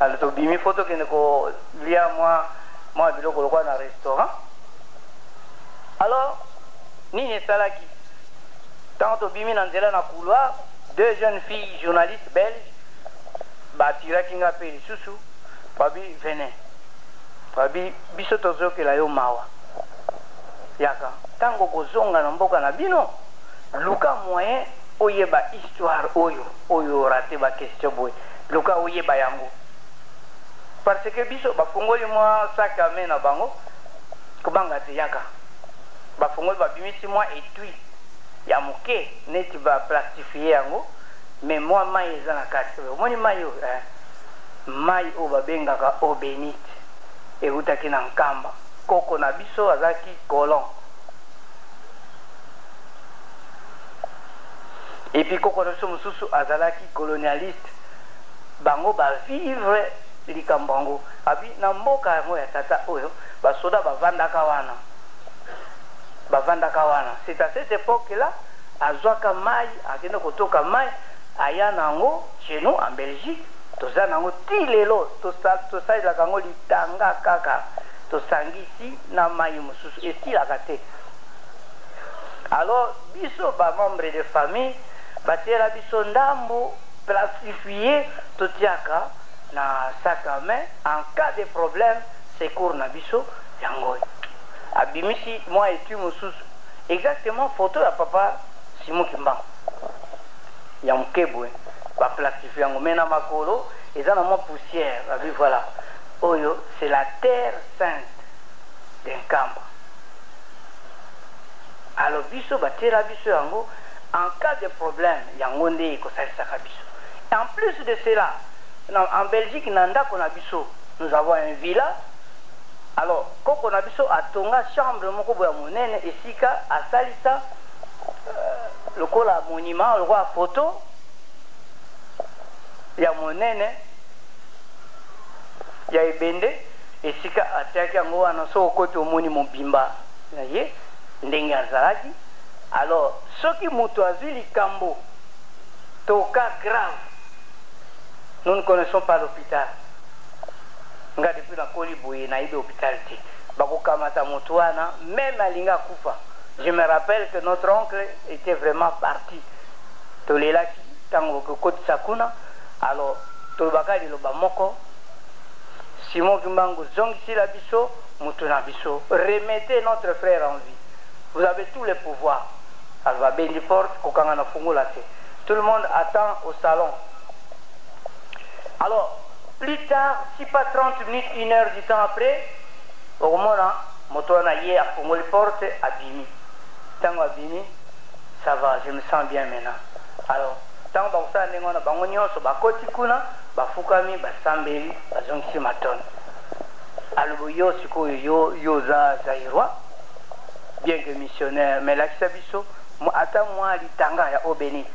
Alors tobimi, fo tokende kolia mwa biloko lokola na restaurant. Alors nini esalaki? Ntango tobimi na nzela, na couloir, deux jeunes filles journalistes belges batiraki nga mpe lisusu, babi: "Venez." Babi: "Biso tozokela yo mawa, yaka. Ntango kozonga na mboka na bino, luka moyen oyeba histoire oyo raté ba question boye, luka oyeba yango." Parce que biso bafungoli mwa sac à main na bango, kobanga te, yaka. Bafungoli, babimisi mwa étui ya moke neti ba plastifié yango, mais mwa mai eza na kati. Omoni mai oyo, eh, mai oyo babengaka eau bénite, eutaki na Nkamba. Koko na biso azalaki colon, et puis koko na biso mosusu azalaki colonialiste. Bango ba vivre likambo yango. Abi na mboka yango ya tata oyo, basoda bavandaka wana, bavandaka wana. C'est à cette époque là azwaka mai, akende kotoka mai, aya nango chez nous en Belgique. Toza nango ti lelo, tosalelaka yango litanga kaka, tosangisi na mai mosusu, esilaka te. Alors biso ba membre de famille, batiela biso ndambo plastifié, totiaka na sac à main en cas de problème, secours na biso yango oyo. Abimisi mwa étui mosusu, exactement photo ya papa Simon Kimbangu ya moke boye, ba plastifié yango, mais na makolo eza na mwa poussière. Abi: "Voilà, oyo c'est la terre sainte de Nkamba." Alors biso batiela biso yango en cas de problème, yango nde ekosalisaka biso. En plus de cela, en Belgique, na ndako na biso, nous avons un villa. Alors koko na biso atonga chambre moko boya monene, esika asalisa lokola monument, lokola photo ya monene ya ebende, esika atiaki yango wana. Soki okoti, omoni mobimba na ye ndenge azalaki. Alors soki moto azwi likambo to cas grave, nous ne connaissons pas l'hôpital. Nga depuis nakoli boye, nayebi hôpital te. Bakokamata moto wana, même alingi akufa. Je me rappelle que notre oncle était vraiment parti, tolelaki ntango kokotisa kuna. Alors tolobaka liloba moko: "Simon Kimbangu, zongisila biso moto na biso, remettez notre frère en vie, vous avez tous les pouvoirs." Alors babendi porte, kokanga na fungola te, tout le monde attend au salon. Alors plus tard, si pas 30 minutes, une heure du temps après, okomona moto wana ye afungoli porte, abimi. Ntango abimi: "Ça va, je me sens bien maintenant." Alors ntango bakosala ndenge wana, bango nyonso bakoti kuna, bafukami, basambeli, bazongisi matono. Alobi: "Yo sikoyo, yo oza Zaïrois, bien que missionnaire, mais lakisa biso ata mwa litanga ya eau bénite."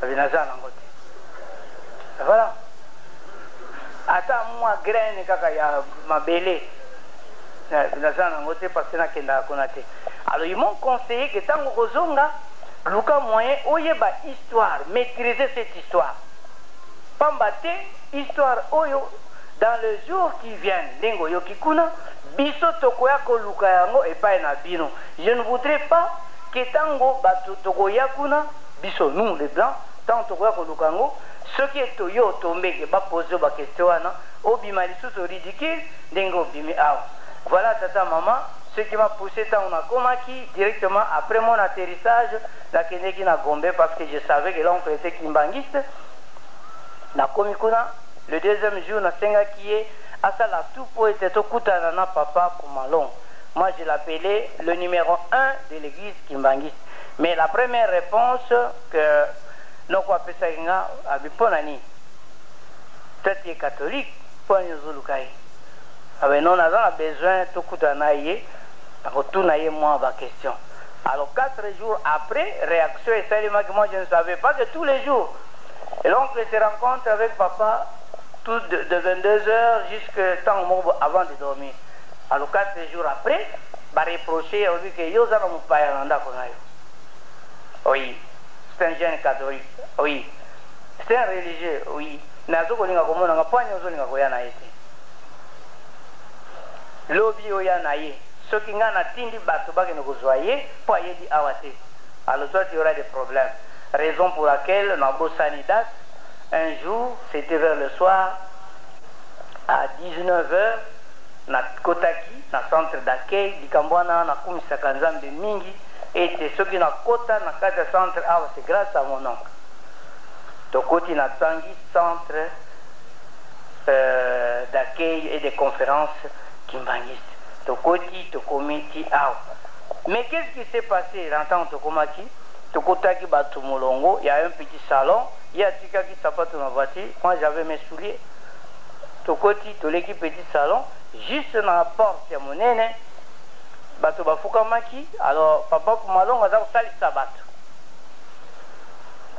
Abi: "Naza nango te." Voilà, ata mwa graine kaka ya mabele, naza nango te, parce que nakendaka kuna te. Alors ils m'ont conseillé que ntango kozonga, luka moyen oyeba histoire, maîtriser cette histoire, pamba te histoire oyo, dans le jour qui vient, ndenge oyoki kuna, biso tokoya koluka yango epai na bino. Je ne voudrais pas que ntango bato tokoya kuna, biso, nous les blancs, ntango tokoya koluka yango, soki yo otombeke, bapose yo ba question wana, obima lisusu ridicule ndenge obimi awa. Voilà, tata, mama. Ce qui m'a poussé, ntango nakomaki, directement après mon atterrissage, nakendeki na Gombe parce que je savais que l'oncle était kimbanguiste. Nakomi kuna le deuxième jour, nasengaki ye asala tout po ete tokutana na papa Pumalong. Moi, je l'appelais le numéro 1 de l'église kimbanguiste. Mais la première réponse que noko apesaki nga, abi: "Mpo na nini? Peut-être ye catholique, mpo nini ozoluka ye?" Abe: "Non, naza na besoin tokutana na ye, nakotuna ye mwa baquestion." Alors, 4 jours après, réaction esalemaki. Moi, je ne savais pas que tous les jours et l'oncle se rencontre avec papa tout de 22 heures jusque ntango moko avant de dormir. Alors, 4 jours après, bareproche, alobi ke yo oza na mopaya na ndako na yo. Oui, c'est un jeune catholique, oui, c'est un religieux, oui, mais azokolinga komonanga mpo ani ozolinga koya na ye te. Lobi oya na ye, soki ngai natindi bato bakende kozwa ye mpo ayebi awa te, alors toi, tu auras des problèmes. Raison pour laquelle nabosani date. Un jour, c'était vers le soir, à 19 heures, nakotaki na centre d'accueil. Likambo wana, nakumisaka Nzambe mingi ete soki nakota na kati ya centre awa, c'est grâce à mon oncle. Tokoti, natangi centre d'accueil et de conférence kimbanguiste. Tokoti, tokomi ti awa. Mais qu'est-ce qui s'est passé? Na ntango tokomaki, tokotaki bato molongo ya un petit salon. Ye atikaki sapato na voiture, moi, j'avais mes souliers. Tokoti, toleki petit salon, juste na porte ya monene, bato bafukamaki. Alors papa Pumalongo aza kosalisa bato,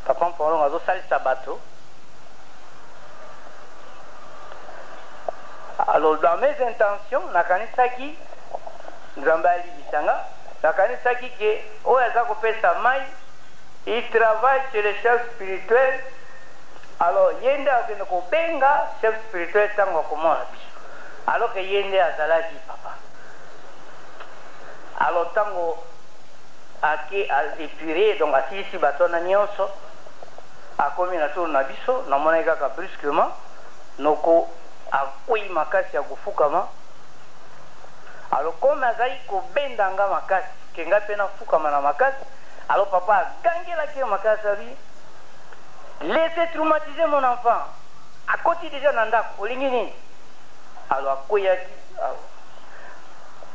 papa Pumalongo azosalisa bato. Alors, dans mes intentions, nakanisaki, Nzambe alibisanga, nakanisaki ke oyo aza kopesa mai, il travaille chez le chef spirituel. Alors ye nde akende kobenga chef spirituel ntango akomona biso, alors ke ye nde azalaki papa. Alors ntango ake épuré, donc asilisi bato wana nyonso, akomi na tour na biso, namonaki kaka brusquement noko akwei makasi ya kofukama. Alors comme azali kobenda nga makasi ke ngai mpe nafukama na makasi, alors papa agangelaki ye makasi, abi: "Laissez traumatiser mon enfant, akoti déjà na ndako, olingi nini?" Alors akweyaki.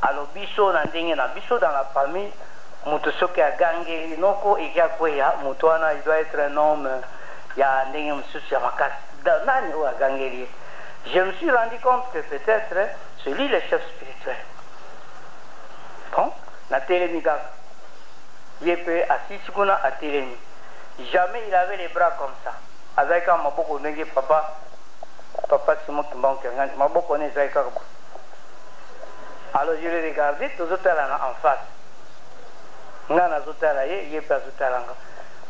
Alors biso na ndenge na biso, dans la famille, moto soki agangeli noko eki akweya, moto wana, il doit être un homme ya ndenge mosusu ya makasi. Nani oyo agangeli ye? Je me suis rendu compte que peut-être c'est lui le chef spirituel. Bon, natelemi kaka, ye mpe asisi kuna, atelemi. Jamais il avait les bras comme ça, azalaki kaka maboko ndenge papa Simon Kimbangu Kiangani, maboko ne ezalaki kaka. Alors je le regardé, tozotalana en face, nga nazotala ye, ye mpe azotala nga.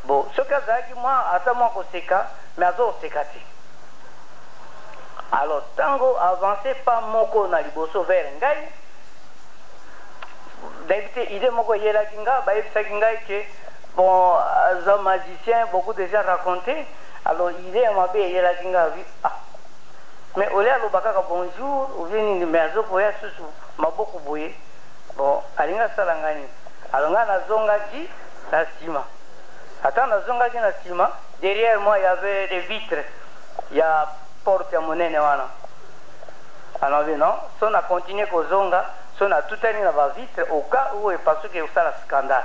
Bon, soki azalaki mwa ata mwa koseka, mais azoseka te. Alors ntango avance pas moko na liboso vers ngai, nayebi te, idée moko eyelaki nga, bayebisaki ngai ke bon, aza magicien, beaucoup déjà raconté. Alors idée ya mabe eyelaki nga, abi: "Ah, mais ole aloba kaka bonjour ou bien nini, mais azokoya susu maboko boye, bon, alingi asala ngai nini?" Alors ngai nazongaki na nsima. Ata nazongaki na nsima, derrière moi il y avait des vitres ya porte ya monene wana. Alobi: "Non, so na continue kozonga, so natutani na bavitre, au cas où epasuki, ekosala scandale.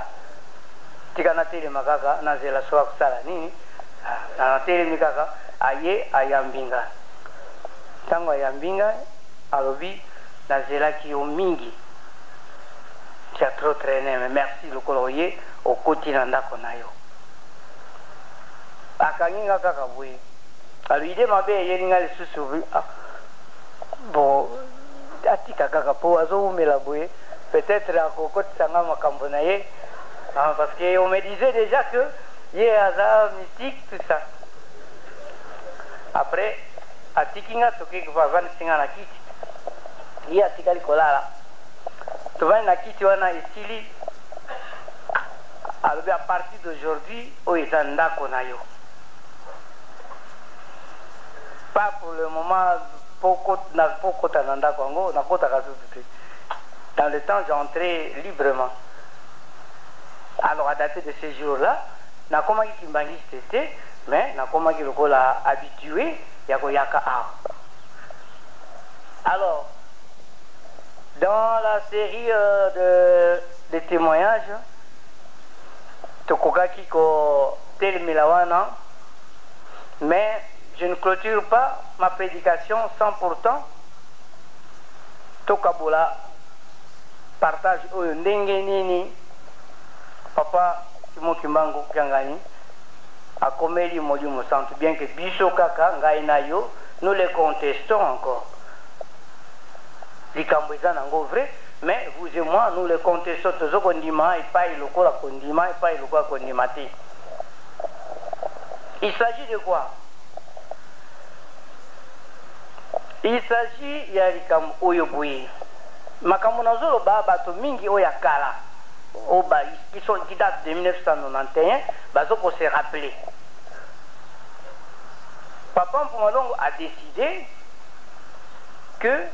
Tika natelema kaka, nazela so akosala nini." Natelemi kaka, aye, ayambi nga. Ntango ayambi nga, alobi: "Nazelaki yo mingi, tu as trop traîné, mais merci lokola oye, okoti na ndako na yo." Akangi nga kaka boye. Alors idée mabe eyeli nga lisusu: "Ah, bon, atika kaka mpo azowumela boye, peut-être akokotisa nga makambo na ye." Ah, parce que on me disait déjà que ye aza mystique, tout ça. Après atiki nga, toki, avandisi nga na kiti, ye atikali kolala. Tovandi na kiti wana, esili, alobi: "À partir d'aujourd'hui, oyo eza ndako na yo. Pas pour le moment, po kota na ndako yango, nakotaka susu te." Dans le temps, j'entrais librement. Alors, à dater de ce jour-là, nakomaki kimbanguiste te, mais nakomaki lokola habitué ya koyaka awa. Alors, dans la série de témoignages, tokokaki kotelemela wana, mais je ne clôture pas ma prédication sans pourtant tokabola partage oyo, ndenge nini papa Simon Kimbangu Kiangani akomeli Molimo Santu, bien que biso kaka ngai na yo, nous les contestons encore. Likambo eza nango vrai, mais vous et moi, nous les contestons. Tozo kondima epai lokola kondima, epai lokola kondima te. Il s'agit de quoi? Il s'agit ya likambo oyo boye. Makambo nazoloba, bato mingi oyo ya kala, oyo qui date de 1991, bazoko se rappeler. Papa Mpumalongo a décidé que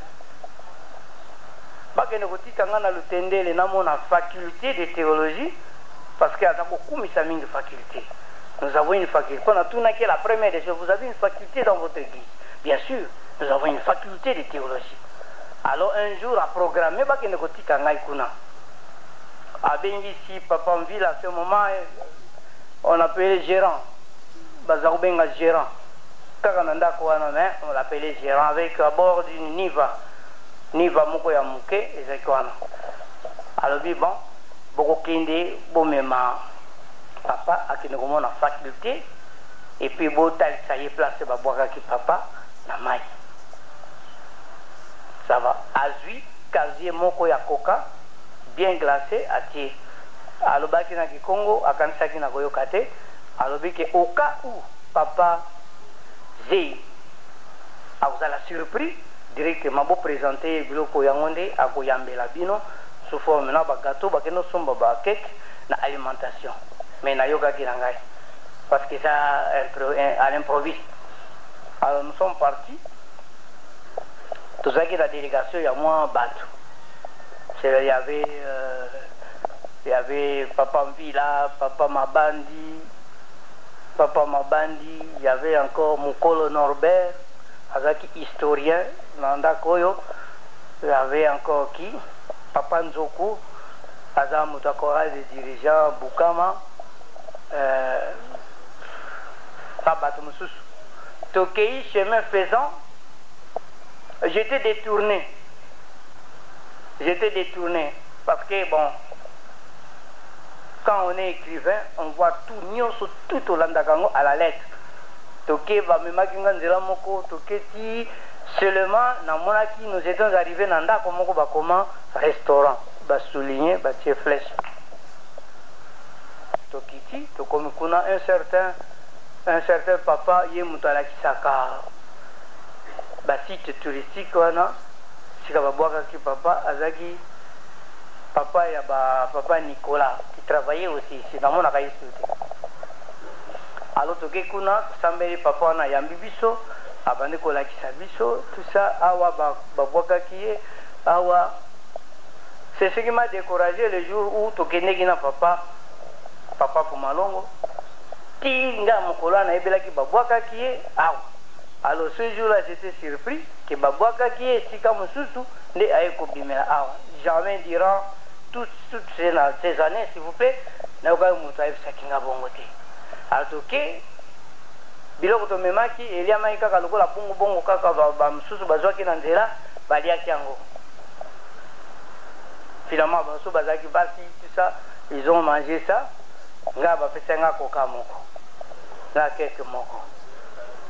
bakende kotika nga na Lutendele, namona faculté de théologie, parce que aza kokumisa mingi faculté. Nous avons une faculté. Mpo natunaki, la première des choses: vous avez une faculté dans votre église? Bien sûr, nous avons une faculté de théologie. Alors un jour, aprogramme bakende kotika ngai kuna. Abengisi papa Mvila, à ce moment on appelait gérant, baza kobenga gérant kaka na ndako wana, mais on l'appelait gérant, avec à bord d'une Niva, Niva moko ya moke ezalaki wana. Alobi: bon, bokokende bomema papa akende komona faculté et puis botalisa ye place babwakaki papa na mai. Ça va. Azwi casier moko ya Coca bien glacé, atie. Alobaki na kikongo, akanisaki na koyoka te. Alobi ke au cas où papa zei akozala surpris, directement boprésente ye biloko yango nde akoyambela bino sous forme na bagâteau, bakende osomba bacake na alimentation. Mais nayokaki na ngai parce que ça à l'improviste. Alors nous sommes partis, tozalaki na délégation ya mwa bato. Il y avait papa Mvila, papa Mabandi, papa Mabandi, il y avait encore Mukolo Norbert, azalaki historien na ndako oyo. Il y avait encore qui? Papa Nzoku, aza moto ya chorale de dirigeant Bukama, na bato mosusu. Tokei, chemin faisant, j'étais détourné. J'étais détourné parce que, bon, quand on est écrivain, on voit tout, nyonso, tout olandaka yango à la lettre. Toke, bamemaki nga nzela moko, toke ti seulement namonaki, nous étions arrivés na ndako moko bakoma restaurant, basouligne, batie flèche. Tokiti, tokomi kuna, un certain papa, ye moto alakisaka basite touristique wana sika babwakaki papa, azalaki papa ya ba papa Nicolas qui travaillait aussi ici, namonaka ye su te. Alors toke kuna, tosambeli, papa wana ayambi biso, abandi kolakisa biso tout ça, awa babwakaki ye awa. C'est ce qui m'a découragé le jour où tokendeki na papa Pumalongo ti nga mokolo wana nayebelaki babwakaki ye awa. Alors ce jour là, j'étais surpris ke babwakaki ye esika mosusu nde aye kobimela awa. Jamais durant toutes ces années, s'il vous plaît, nayokaki moto ayebisaki nga bongo te. Alors toke, biloko tomemaki eliamaki kaka lokola bongobongo kaka, bamosusu bazwaki na nzela, baliaki yango. Finalement bamosusu bazalaki basi, tout ça, ils ont mangé ça. Nga bapesa nga Coca moko na keke moko.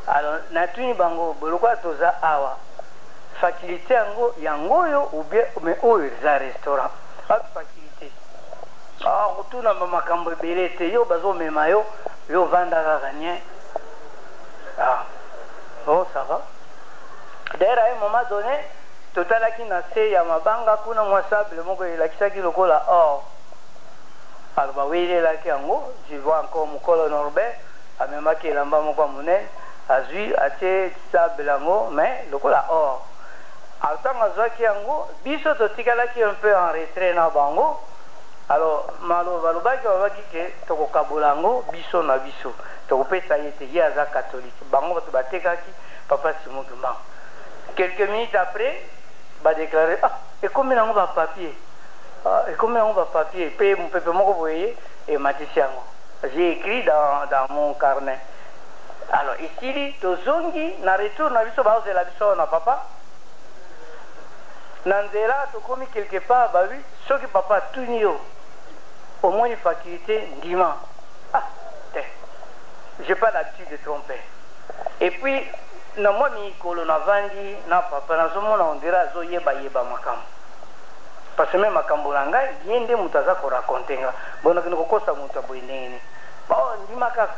Alors natuni bango: lokola toza awa, faculté yango yango oyo ou bien? Mais oyo eza restaurant, wapi faculté? Kotuna bamakambo ebele te, yo bazomema yo, yo ovanda kaka nie. Ah bon, ça va. D'ailleurs, à un moment donné, totalaki na se ya mabanga kuna, mwa sable moko elakisaki lokola or. Alors bawelelaki yango. Je vois encore mokolo Norbert amemaki elamba moko ya monene, azwi, atie sable yango, mais lokola or. Alors ntango azwaki yango, biso totikalaki un peu en retrait na bango. Alors maloba balobaki, balobaki ke tokokabola yango biso na biso, tokopesa ye te, ye aza catholique. Bango bato batekaki papa Simon Kimbangu. Quelques minutes après, badéclare: ah, ekomi nango bapapier, ah, ekomi nango bapapier. Mpe mopepe moko boye ematisi yango. J'ai écrit dans mon carnet. Alors esili, tozongi na retour na biso, baozela biso na papa na nzela. Tokomi quelque part, babi soki papa atuni yo omoni faculté, ndima. Ah te, j'ai pas l'habitude de tromper. Et puis na mwa mikolo navandi na papa, nazomona on dirait azoyebayeba makambo, parce que me makambo na ngai, ye nde moto aza koraconter nga. Bonakende kokosa moto aboye ndenge nini? Bon, ndima kaka.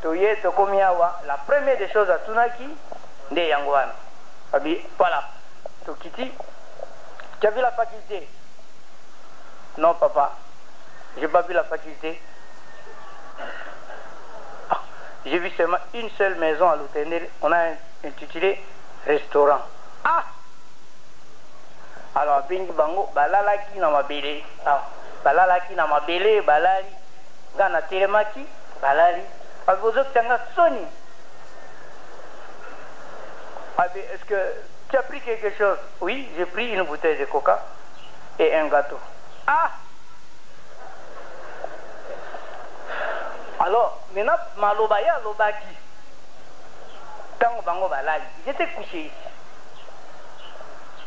Toye, tokomi awa, la première des choses atunaki nde yango wana. Abi voilà, tokiti: tu as vu la faculté? Non papa, j'ai pas vu la faculté. Ah, j'ai vu seulement une seule maison à Lutendele, on a intitulé restaurant. Ah, alors abengi bango, balalaki na mabele. Ah, balalaki na mabele, balali. Nga natelemaki, balali. Abi ozokisa nga soni. Abi est-ce que tu as pris quelque chose? Oui, j'ai pris une bouteille de coca et un gâteau. Ah, alors maintenant maloba ye alobaki ntango bango balali, j'étais couché ici,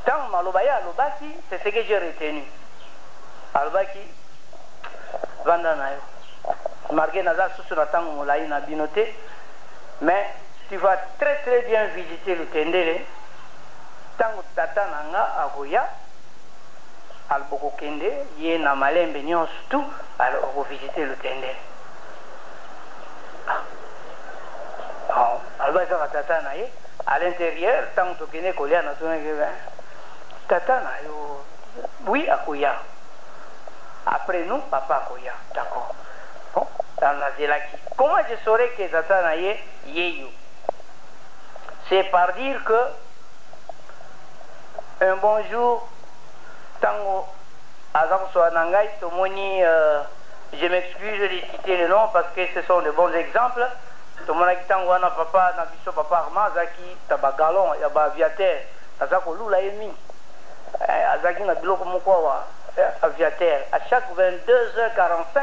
ntango maloba ye alobaki, c'est ce que j'ai retenu. Alobaki: vanda na yo, malgré naza susu na ntango molai na bino te, mais tu vas très très bien visiter Lutendele. Ntango tata na nga akoya, alobokokende ye na malembe nyonso tu, alors okovisite Lutendele. Ah. Alobaki kaka tata na ye à l'intérieur. Ntango tokende kolia, natunaki: tata na yo? Oui, akoya après nous, papa akoya. D'accord. Bon, nazelaki. Comment je saurais que tata na ye yeyo? C'est par dire que un bon jour, ntango aza kosola na ngai, tomoni, je m'excuse de citer le nom parce que ce sont de bons exemples, tomonaki ntango wana papa na biso, papa Armand, azalaki na bagalon ya baaviateur, aza kolula ye mingi, azalaki na biloko moko awa, aviateur. À chaque 22h45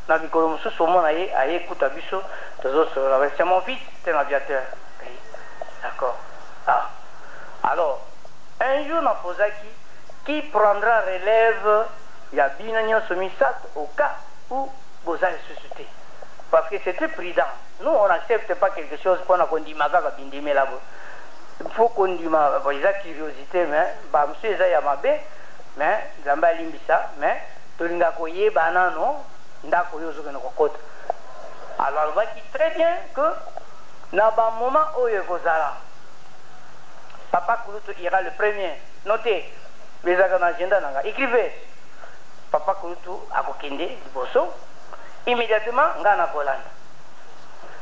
na mikolo mosusu, omona ye aye kuta biso tozosolola. C'est mon fils, c'est un aviateur. Oui. D'accord. Ah, alors un jour napozaki: qui prendra relève ya bino nyonso misato au cas où boza lisusu te? Parce que c'était prudent. Nous, on n'accepte pas quelque chose mpona kondima kaka bindimela bo. Faut kondima, bon, eza curiosité, mais bamosusu eza ya mabe, mais Nzambe alimbisa. Mais tolinga koyeba nano ndako oyo ozokende kokota. Alors alobaki très bien que na bamoment oyo ekozala, papa Kulutu ira le premier. Notez, ezalaka na agenda na nga, écrivez: papa Kulutu akokende liboso, immédiatement nga na kolanda.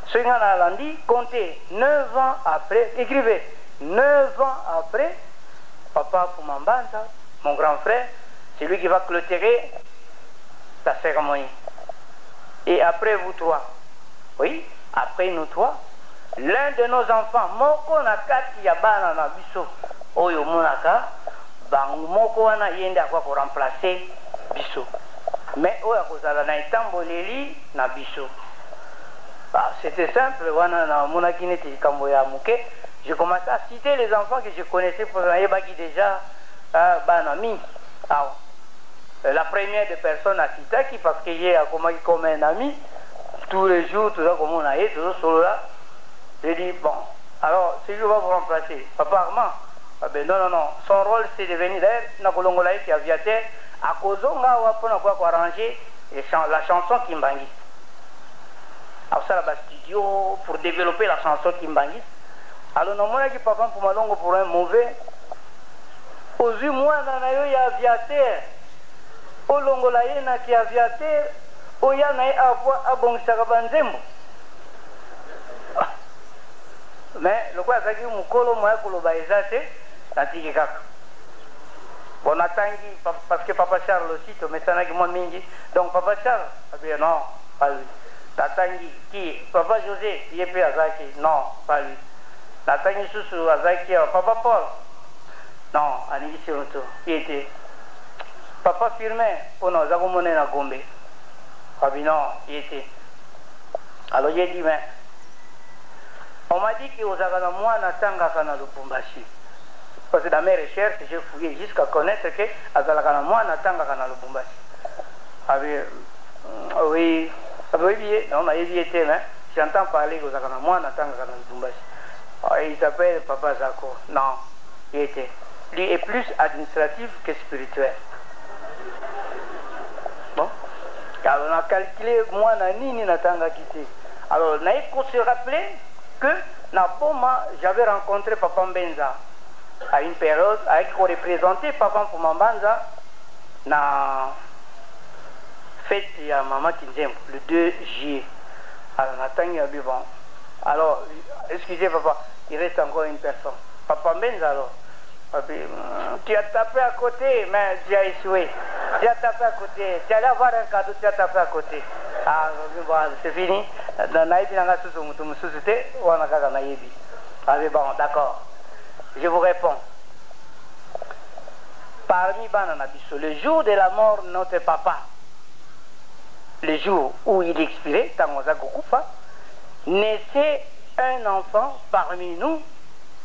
Soki nga nalandi, comptez 9 ans après, écrivez 9 ans après, papa Pumambanza, mon grand frère, c'est lui qui va clôturer la cérémonie. Et après vous trois, oui, après nous trois, l'un de nos enfants, moko na kati ya bana na biso oyo omonaka bango, moko wana ye nde akoka koremplacer biso, mais oyo akozala na etamboleli na biso. Ah, c'était simple wana, namonaki neti likambo ya moke. Je commençais à citer les enfants que je connaissais po nayebaki déjà, ah, bana mingi awa. La première des personnes acitaki, parce que ye akomaki comme un ami, tous les jours toza komona ye, tozosolola. J'ai dit: bon, alors celui va vous remplacer, papa Armand? Ah ben non, non, non, son rôle, c'est de venir. D'ailleurs nakolongola ye ki aviateur, akozonga awa mpona koya koarranger la chanson kimbangiste, akosala bastudio pour développer la chanson kimbangiste. Alors namonaki papa Mpumalongo pour un mauvais: ozwi mwana na yo ya aviateur, olongola ye na ki aviateur, oya na ye avoi abongisaka banzembo. Mais lokola azalaki mokolo, moya koloba eza te. Natiki kaka. Bon, natangi, parce que Papa Charles aussi, tomesanaki mwa mingi. Donc Papa Charles, abi non, pas lui. Natangi qui? Papa José, ye mpe azalaki, non, pas lui. Natangi susu azalaki awa, Papa Paul, non, aningisi moto, ye te. Papa Firmin, mpona aza komona na Gombe, abi non, ye te. Alors j'ai dit, mais on m'a dit que ozalaka na mwana atangaka na Lubumbashi. Parce que dans mes recherches, j'ai fouillé jusqu'à connaître que azalaka na mwana atangaka na Lubumbashi. Abi oui, abi oyebi ye? Non, nayebi ye te, mais j'entends parler que ozalaka na mwana atangaka na Lubumbashi. Ah, il s'appelle Papa Zako. Non, ye te. Lui est plus administratif que spirituel. Bon. Alors, on a calculé mwana nini natangaki te. Alors, naye ko se rappeler que na Boma, j'avais rencontré Papa Mbenza à une période, avec ko représenter Papa Mfuma Mbanza na fête ya Mama Kinzembo, le 2 juillet. Alors, natangi abi bon. Alors, excusez papa, il reste encore une personne. Papa Mbenza alors. Papi, tu as tapé à côté, mais tu as échoué. Tu as tapé à côté. Tu allais avoir un cadeau, tu as tapé à côté. Ah, bon, c'est fini. Nayebi nanga susu mutu mosusu te, wana kaka nayebi. Ah, bon, d'accord. Je vous réponds. Parmi bana na biso, le jour de la mort de notre papa, le jour où il expirait, tango aza kokufa, naissait un enfant parmi nous,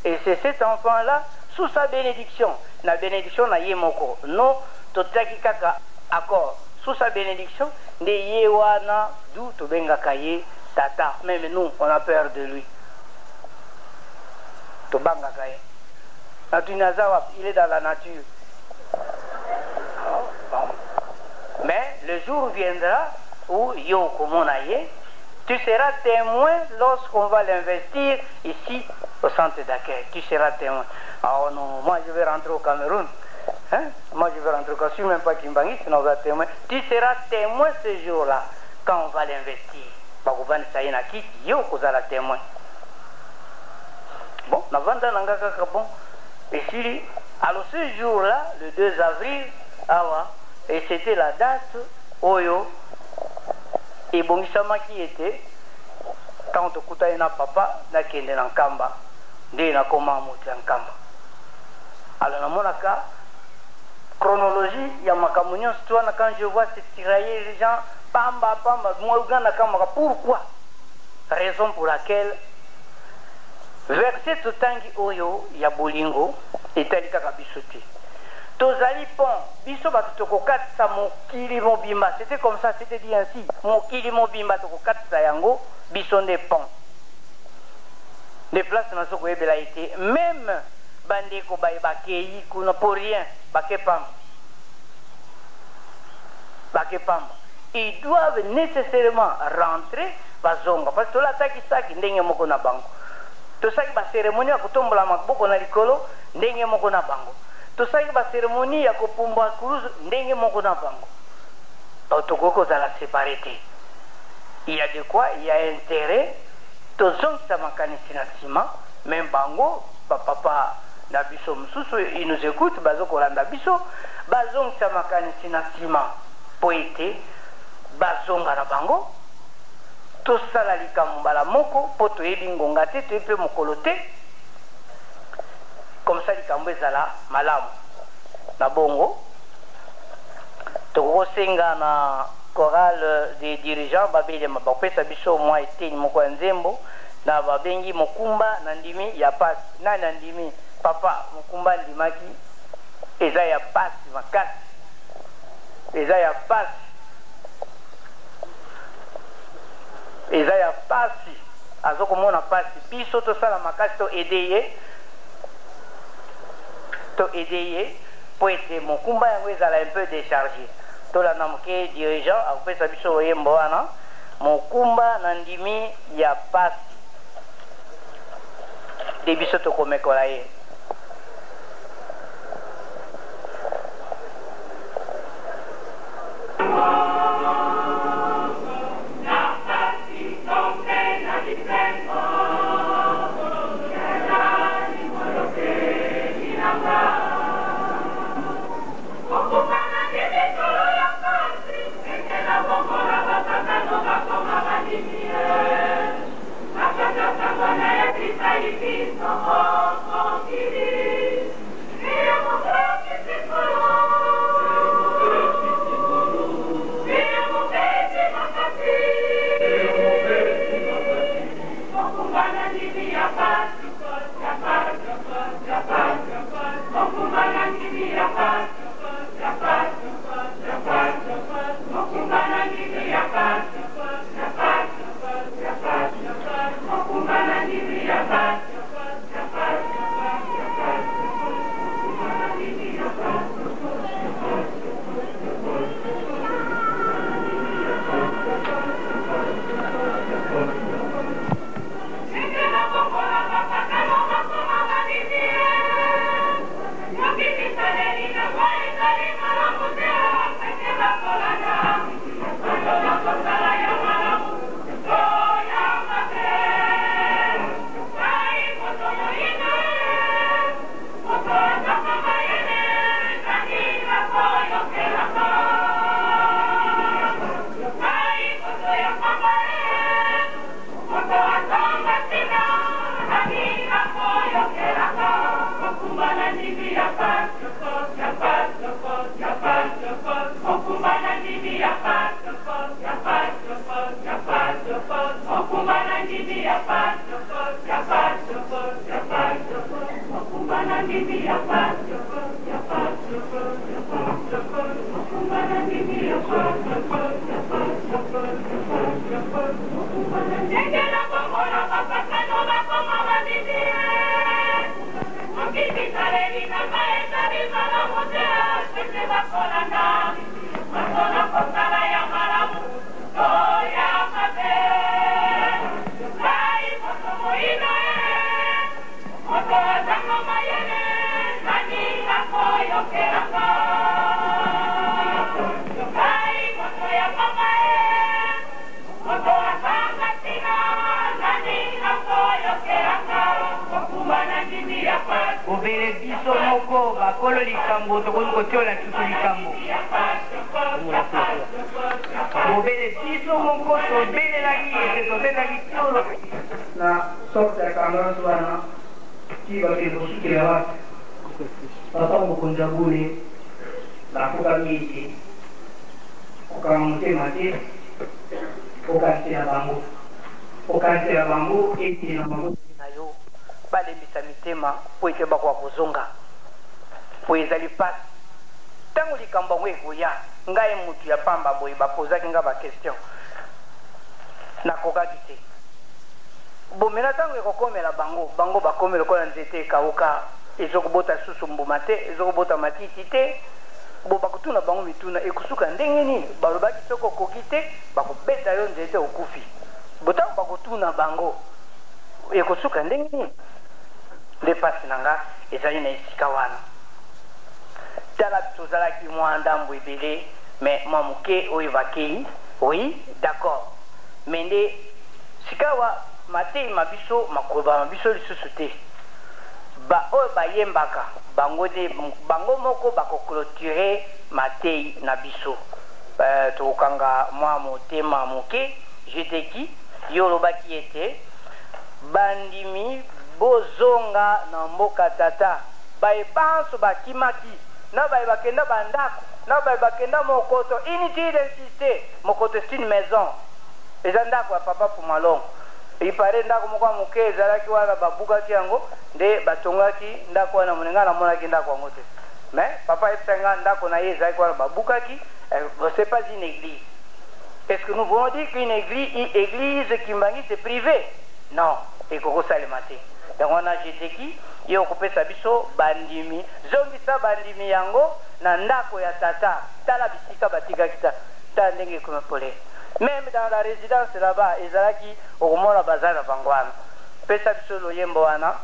et c'est cet enfant-là, sous sa bénédiction, na bénédiction na ye moko, no totiaki kaka accord, sous sa bénédiction, nde ye wana, d'où tobengaka ye tata, même nous, on a peur de lui. Tobangaka ye. Natuni aza wapi? Il est dans la nature. Bon. Mais le jour viendra où yo okomona ye, tu seras témoin lorsqu'on va l'investir ici au centre d'accueil. Tu seras témoin. Ah oh non, moi je vais rentrer au Cameroun. Hein? Moi je vais rentrer au Cameroun. Je ne suis même pas Kimbanguiste, sinon on va témoin. Tu seras témoin ce jour-là quand on va l'investir. Bakovanisa ye na kiti, yo okozala témoin. Bon, navanda nanga kaka bon. Esili, alors ce jour-là, le 2 avril, awa, et c'était la date oyo ebongisamaki ete ntango tokutani na papa nakende na Nkamba, nde nakoma moto ya Nkamba. Alors namonaka chronologie ya makambo nyonso ti wana, quand je vois se tirailler les gens pamba pamba, moi nga nakamwaka pourquoi. Raison pour laquelle verset totangi oyo ya bolingo etali kaka biso te. Tozali pont, biso bato tokokatisa mokili mobimba. C'était comme ça, c'était dit ainsi. Mokili mobimba tokokatisa yango, biso nde pont. Nde place nazo koyebela ete même bandeko baye bakei kuna pour rien, bake pamba. Bake pamba. Ils doivent nécessairement rentrer, bazonga. Parce que tolataki saki ndenge moko na bango. Tosalaki ba cérémonie ya kotombola maboko na likolo ndenge moko na bango. Tosalaki ba cérémonie ya kopumbwa kuruzu ndenge moko na bango. Donc tokoki kozala séparé te. Il y a de quoi, il y a intérêt tozongisa makanisi na nsima. Même bango bapapa na biso mosusu, ils nous écoutent, bazokolanda biso, bazongisa makanisi na nsima po ete bazonga na bango. Tosala likambo mbala moko mpo toyebi ngonga te, toyebi mpe mokolo te, comme ça likambo ezala malamu. Na bongo tokokosenga na chorale des dirigeants babelema, bakopesa biso mwa eteni moko ya nzembo na babengi mokumba na ndimi ya pasi. Nani andimi? Papa mokumba andimaki eza ya pasi makasi, eza ya pasi, eza ya pasi. Azokomona pasi, biso tosala makasi to aider ye, to aider ye po ete mokumba yango ezala un peu déchargé. Tolanda moke dirigeant akopesa biso oyembo wana mokumba na ndimi ya pasi, nde biso tokomekola ye. Bobele biso moko bakolo likambo tokoki kotiola lisusu likambo. Bobele biso moko tobelelaki ete tobetaki tiolo. Na sorte ya tendance wana ti bakende kosukela wapi? Papa mokonzi ya bule bafukami ete kokanga motema te, okanisela bango, okanisela bango ete na maboko na yo balembisa mitema mpo ete bakoka kozonga, mpo ezali mpasi ntango likambo yango ekoya. Ngai mutu ya pamba boye, bapozaki nga ba question, nakokaki te. Bomela ntango ekokomela bango, bango bakomi lokola nzete ekauka, ezokobota lisusu mbuma te, ezokobota matiti te. Bo bakotuna bango mituna, ekosuka ndenge nini? Balobaki soki okoki te, bakobeta yo nzete okufi. Bo ntango bakotuna bango, ekosuka ndenge nini? Nde pasi na nga ezali na esika wana. Tala tozalaki mwa ndambo ebele, mais mwa moke oyo bakei, oui, d'accord. Mais nde sikawa mateyi ma biso makoloba ma biso lisusu te. Ba oyo bayembaka, bango nde bango moko bako cloturer mateyi na biso. Euh, tokokanga mwa motema moke. Jeteki, yo olobaki ete bandimi bozonga na mboka tata. Baye banso bakimaki, na baye bakenda ba ndako, na baye bakenda mokoto, inutile d'insister, mokoto c'est une maison, eza ndako ya papa Fumalongo. Il parait ndako moko ya moke ezalaki wana babukaki yango nde batongaki ndako wana monene, ngai namonaki ndako yango te mais papa ayebisaki ngai ndako na ye ezalaki wana babukaki, c'est pas une eglise. Est-ce que nous pouvons dire qu'une église, église kimbanguiste est privée? Non, ekokosalema te. Yango wana Jeteki ye okopesa biso bandimi, zongisa bandimi yango na ndako ya tata. Tala bisika batikaki ta, tala ndenge ekomi polele. Meme dans la résidence là-bas ezalaki okomona baza na bango wana. Pesa biso loyembo wana.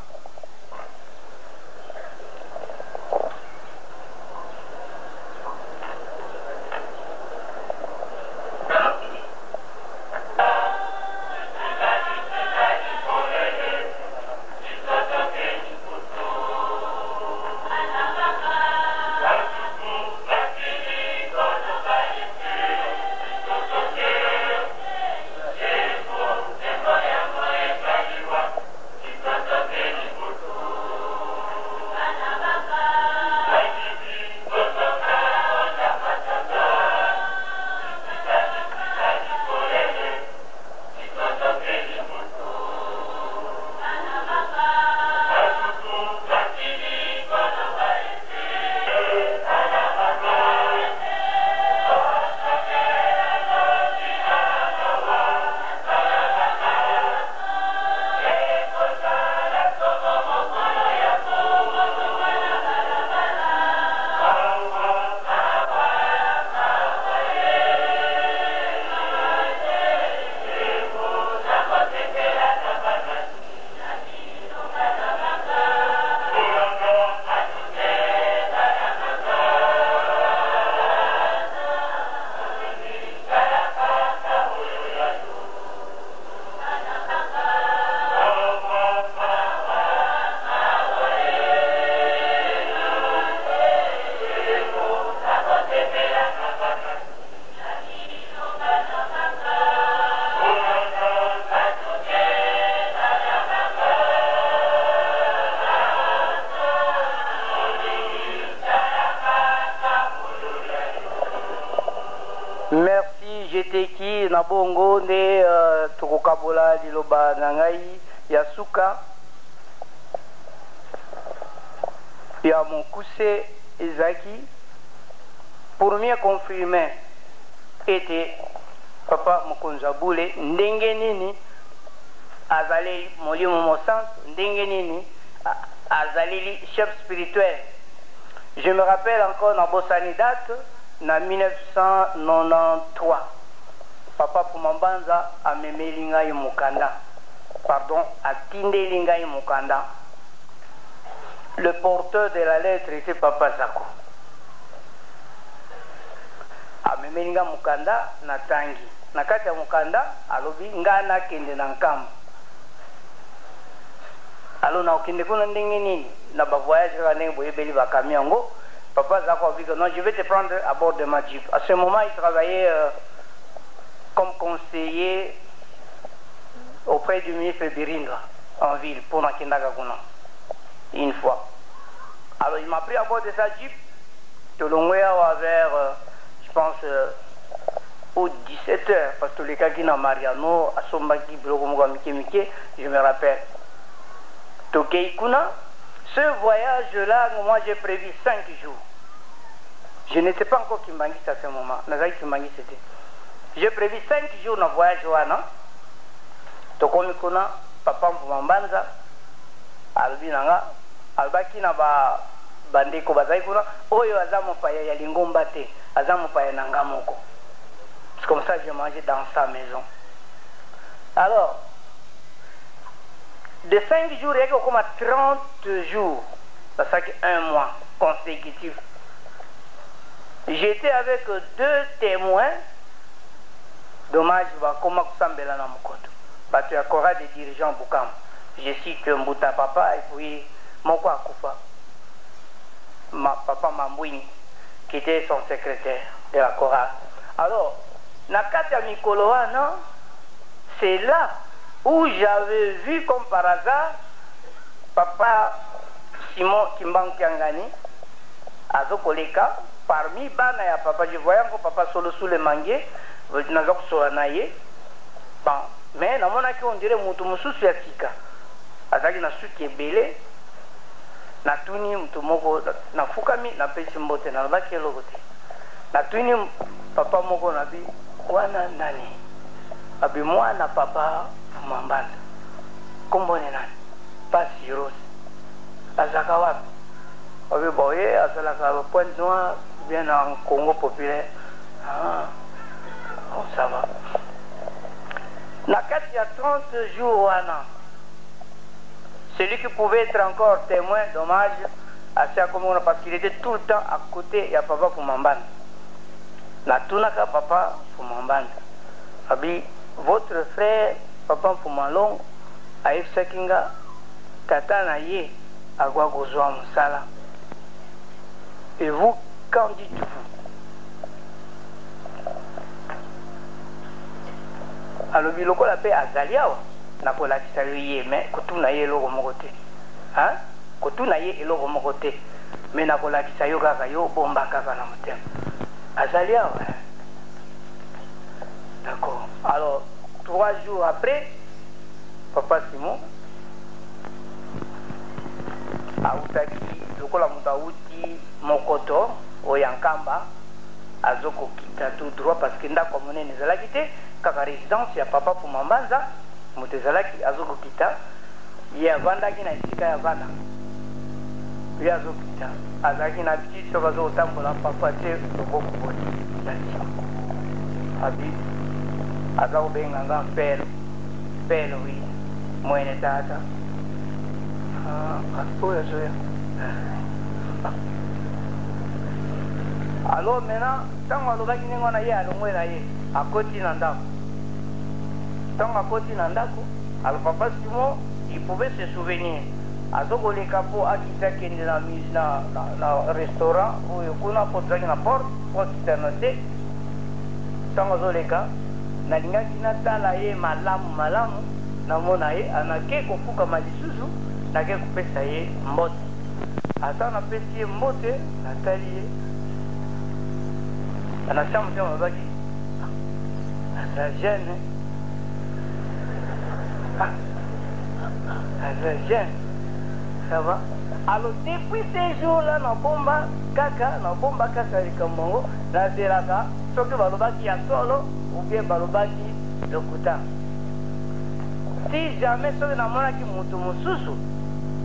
Na bongo nde tokokabola liloba na ngai ya suka ya mokuse ezalaki pour mieux confirmer ete Papa Mokonzi wa Bule ndenge nini azaleli Molimo Mosantu, ndenge nini azaleli chef spirituel. Je me rappelle encore, nabosani date, na 1993 Papa Fuma Mbanza amemeli ngai mokanda, pardon, atindeli ngai mokanda. Le porteur de la lettre était Papa Zako. Amemeli ngai mokanda, natangi. Na kati ya mokanda alobi ngai nakende na Nkamba. Alors nakokende kuna ndenge nini? Na ba voyage kaka ndenge boyebeli ba camion yango. Papa Zako alobi que non, je vais te prendre à bord de ma jeep. À ce moment, il travaillait comme conseiller auprès du ministre Birindwa en ville pour nakendaka kuna une fois. Alors il m'a pris à bord de sa jeep, tolongwe awa vers, je pense, au 17 heures, parce que tolekaki na Mariano, asombaki biloko moko ya mike mike, je me rappelle. Tokei kuna, ce voyage-là, moi j'ai prévu 5 jours. Je n'étais pas encore kimbanguiste à ce moment, nazalaki kimbanguiste te. J'ai prévu 5 jours na voyage wana. Tokomi kuna, Papa Mvuma Mbanza alobi na nga, alobaki na ba bandeko bazali kuna, oyo aza mopaya ya lingomba te, aza mopaya na nga moko. C'est comme ça que je mangeais dans sa maison. Alors, de 5 jours, il y a comme 30 jours, nasalaki un mois consécutif. J'étais avec deux témoins, dommage, bakoma kosambela na mokoto, bato ya chorale des dirigeants Bukam. Je cite Mbuta Papa et puis moko akufa, ma, Papa Mambwini, qui était son secrétaire de la chorale. Alors, na kati ya mikolo wana, c'est là où j'avais vu comme par hasard Papa Simon Kimbangu Kiangani azokoleka parmi bana ya papa. Je voyais encore Papa Solo sous le manguier, naza kosola na ye. Bon, mais namonaki on dirait moto mosusu ya sika, azalaki na suki ebele. Natuni moto moko, nafukami, napesi mbote, nalobaki eloko te. Natuni papa moko, nabi wana nani? Abi mwana Papa Fuma Mbanza. Kombo ne nani? Pasi Rose. Azalaka wapi? Abi boye azalaka Pointe Noire, bien na Congo populaire. Ah, oh, ça va. Na kati ya 30 jours wana, celui qui pouvait être encore témoin, dommage, asi akomi kuna, parce qu'il était tout le temps à côté ya Papa Fuma Mbanza. Natunaka Papa Fuma Mbanza, abi votre frère Papa Mfuma Longo ayebisaki nga tata na ye akoka kozwa mosala, et vous, qu'en dites-vous? Alobi lokola mpe azali awa, nakolakisa yo ye, mais kotuna ye eloko moko te, hein? Kotuna ye eloko moko te, mais nakolakisa yo kaka, yo bomba kaka na motema. Azali awa. D'accord. Alors, 3 jours après, Papa Simon autaki lokola moto awuti mokoto oyo ya Nkamba, azokokita tout droit, parce que ndako ya monene ezalaki te, kaka résidence ya Papa Fuma Mbanza moto ezalaki. Azokokita, ye avandaki na esika ya bana. Ye azokita, azalaki na habitude soki azokotambola, papa te loboko boye na nsima. Abi aza kobenga nga mpelo mpelo, wi mwene tata. Ah, oyo azoya. Alors maintenant, ntango alobaki ndenge wana, ye alongwe na ye, akoti na ndako. Ntango akoti na ndako, alors Papa Simon, il pouvait se souvenir, azokoleka mpo akita, akende na restaurant oyo kuna mpo tozalaki na porte, mpo akita na se. Ntango azoleka, nalingaki natala ye malamu malamu, namona ye, anake kofukama lisusu, nake kopesa ye mbote. Ata napesi ye mbote, natali ye na sa motema, alobaki: Aza jeune. Ah. Aza jeune. Ça va? Alors depuis ce jour-là nabomba kaka nabomba kaka likambo yango nazelaka soki balobaki ya solo ou bien balobaki lokuta. Si jamais soki namonaki moto mosusu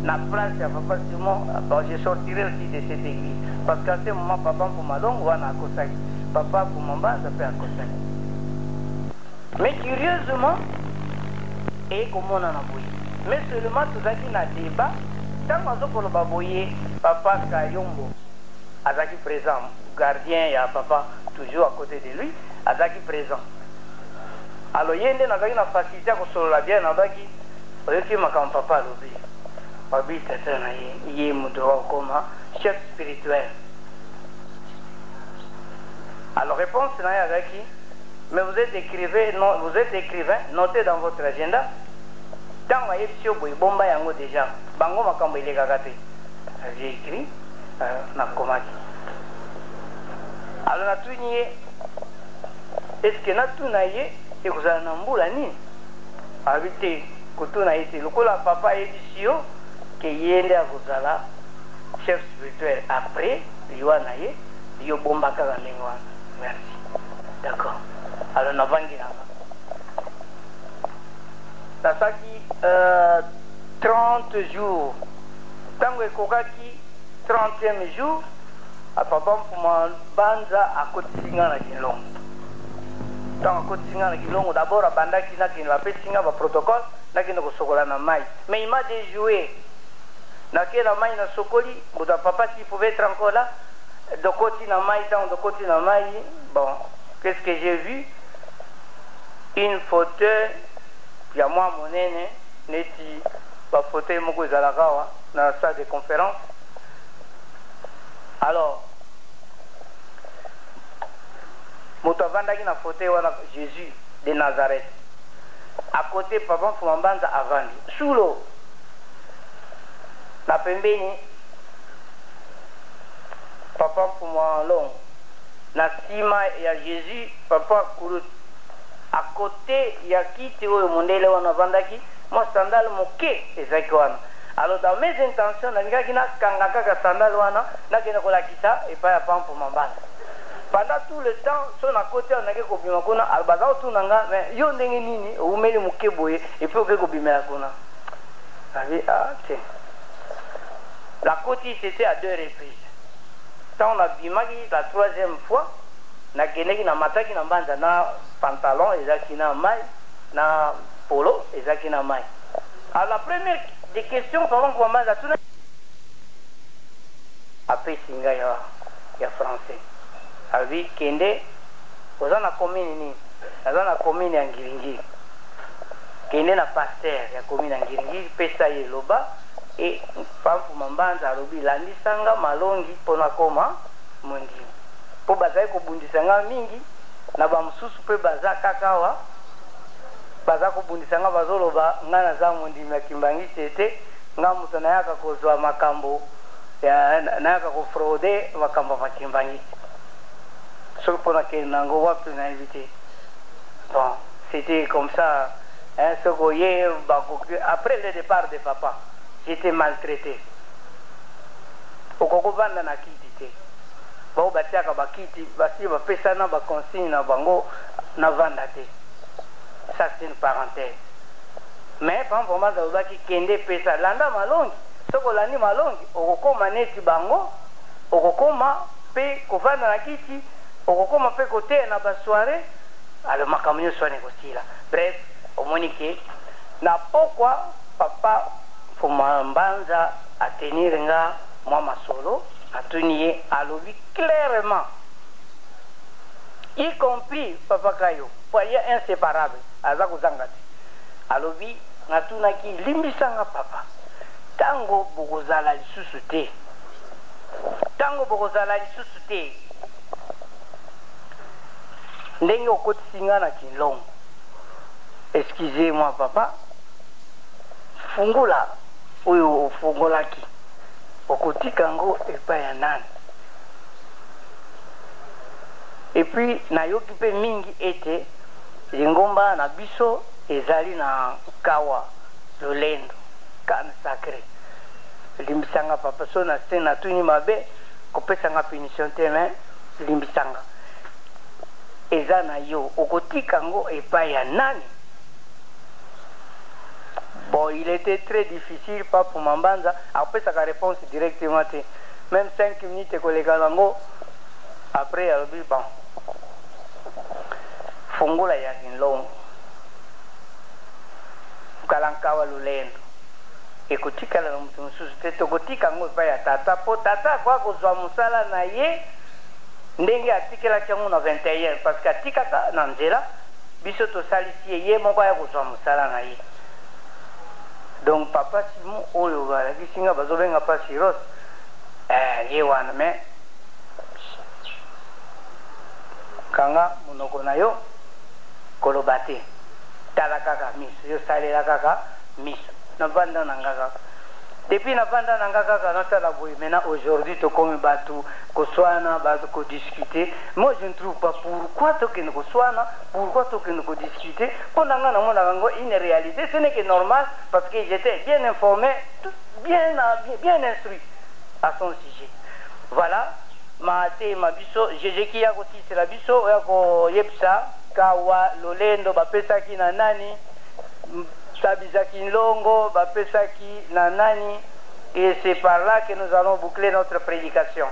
na place ya papa Simon, bon, je sortirai aussi de cette église parce qu'à ce moment papa Mfuma Longo wana akosaki, papa Mfuma Mbanza mpe akosaki. Mais curieusement eye komonana boye, mais seulement tozalaki na debat tango azo koloba boye, papa Kayombo azalaki present, gardien ya papa toujours à cote de lui azalaki present. Alors ye nde nazalaki na facilite ya kosolola bien, nalobaki oyoki makambo papa alobi, babi tata na ye ye moto akokoma chef spirituel. Alors réponse na ye azalaki mais vous êtes écrivain, non, vous êtes écrivain, notez dans votre agenda. Tango ayebisi yo boye bomba yango déjà, bango makambo elekaka te. J'ai écrit, nakomaki. Alors natuni ye, est-ce que natuna ye ekozala na mbula nini? Alobi te, kotuna ye te, lokola papa ayebisi yo ke ye nde akozala chef spirituel après liwa na ye, yo bomba kaka ndenge wana. Merci. D'accord. Alors navandi na nga. Nasalaki 30 jours. Tango ekokaki 30e jour, papa Mfuma Banza akotisi nga na Kinlongo. Tango akotisi nga na Kinlongo, d'abord abandaki nakende, bapesi nga ba protocole, nakende kosokola na mayi. Mais il m'a dejoué. Nake na mayi nasokoli, moto ya papa s'il pouvait être encore là, dokoti na mayi, tango dokoti na mayi, bon, qu'est-ce que j'ai vu? Une fauteuil ya mwa monene neti ba fauteuil moko ezalaka awa na salle de conférence. Alors moto avandaki na fauteuil wana, Jésus de Nazareth. À côté papa Mfuma Mbanza avandi sous l'eau. Na pembeni papa Mfuma Longo, na sima ya Jesus papa Kurutu, à côté ya kiti oyo mondele wana avandaki, mwa sandale moke ezalaki wana. Alors dans mes intentions nalingaki nakanga kaka sandale wana nakende kolakisa epai ya papa Mfuma Mbanza. Pendant tout le temps so nakoti awa nake kobima kuna, alors baza kotuna nga mais yo ndenge nini owumeli moke boye et puis oke kobimela kuna. Nabi ah te. Nakoti, c'était à deux reprises. Tango nabimaki la troisième fois, nakendeki namataki na Mbanza na pantalon ezalaki na mayi, na polo ezalaki na mayi. Alors la première des questions papa Mvua Mbanza atunaki apesi ngai ya français, alobi kende oza na commune nini? Naza na commune ya Ngiri-Ngiri. Kende na pasteur ya commune ya Ngiri-Ngiri, pesa ye loba e pa Mfuma Mbanza alobi landisa nga malongi po nakoma mondimi. Po bazali kobundisa nga mingi na ba mosusu pe baza kaka awa baza kobundisa nga, bazoloba nga naza mondimi ya Kimbanguiste te, nga moto nayaka kozwa makambo ya, nayaka ko frauder makambo ya ba Kimbanguiste. Soki po nakende na yango wapi nayebi te. Bon, c'était comme ça, hein, soki oye bakoki, après le départ de papa, j'étais maltraité. Okoki kovanda na kiti te. Bao batiaka ba kiti, basi bapesana ba consigne na bango, navanda te. Ça c'est une parenthèse. Mais papa Mbanza alobaki kende pesa, landa malongi. Soki olandi malongi, okokoma neti bango, okokoma pe kovanda na kiti, okokoma pe koteya na ba soiree, alors makambo nyonso wana ekosila. Bref, omoni ke na pokwa papa Mfuma Mbanza a tenir nga mwa masolo, natuni ye, alobi clairement, y compris papa Kayo, po aye inseparable, aza kozanga te. Alobi, natunaki, limbisa nga papa, tango bokozala lisusu te, tango bokozala lisusu te, ndenge okotisi nga na Kinlongo, excusez moi papa, fungola oyo ofungolaki, okotika yango epai ya nani? Et puis nayoki pe mingi ete Lingomba na biso ezali na nkawa lolendo, canne sacree. Limbisa nga papa soki na se natuni mabe, kopesa nga punition te mais limbisa nga. Eza na yo, okotika yango epai ya nani? Bon, il etait très difficile Papu Mambanza akopesaka reponse directement te. Meme 5 minutes ekoleka nango après alobi bon fungola ya kinlongo nkala nkawa lolendo ekotikala na moto mosusu te, tokotika yango epai ya tata mpo tata akoka kozwa mosala na ye ndenge atikelaki yango na 21 parce que atikaka na nzela biso tosalisi ye, ye moko aya kozwa mosala na ye. Donc papa Simon oyo balakisi nga bazobenga pa Siros eh, ye wana mais kanga monoko na yo koloba te, tala kaka miso yo, salela kaka miso. Navanda na nga kaka depuis navanda na nga kaka natala boye. Maintenant aujourd'hui tokomi bato koswana, bato kodiscuter. Moi je ne trouve pas pourquoi tokende koswana, pourquoi tokende kodiscuter. Mpo na nga namonaka yango une réalité, ce n'est que normal parce que j'étais bien informé, bien, bien instruit à son sujet. Voilà matema biso jejeki ya kosisela biso oya koyebisa kawa lolendo bapesaki na nani, Sabizaki Nlongo bapesaki na nani, et c'est par là que nous allons boucler notre prédication.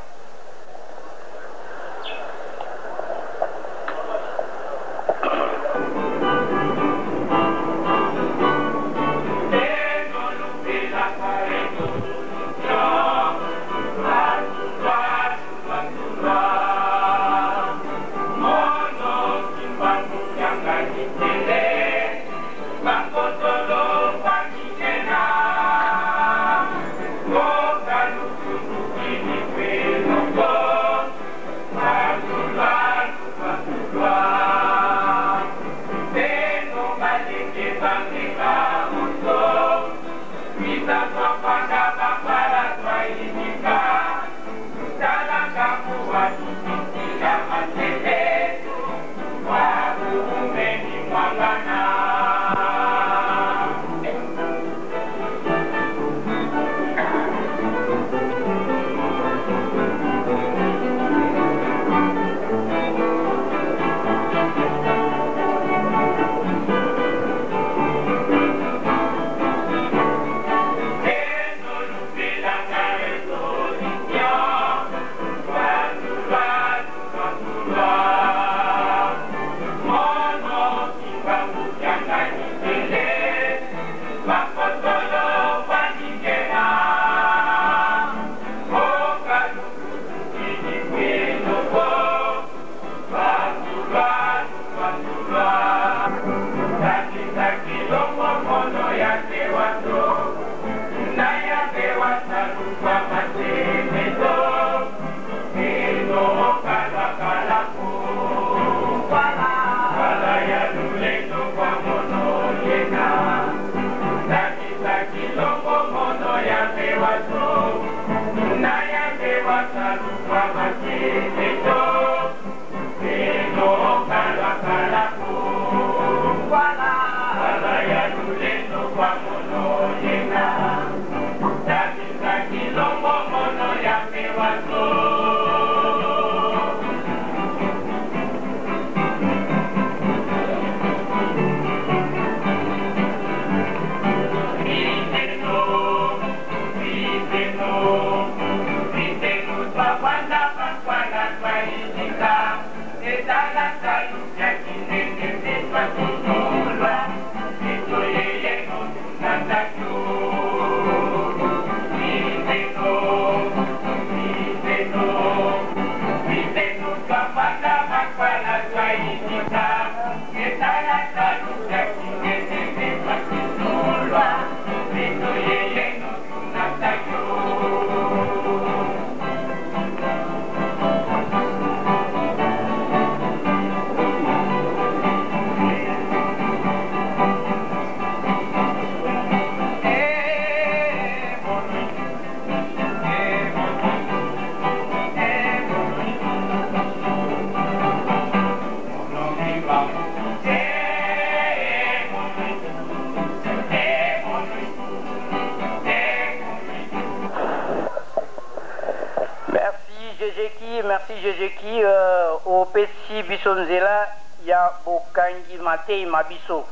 Merci Jésus-Christ euh, opesi biso nzela ya bokangi mateyi ma biso.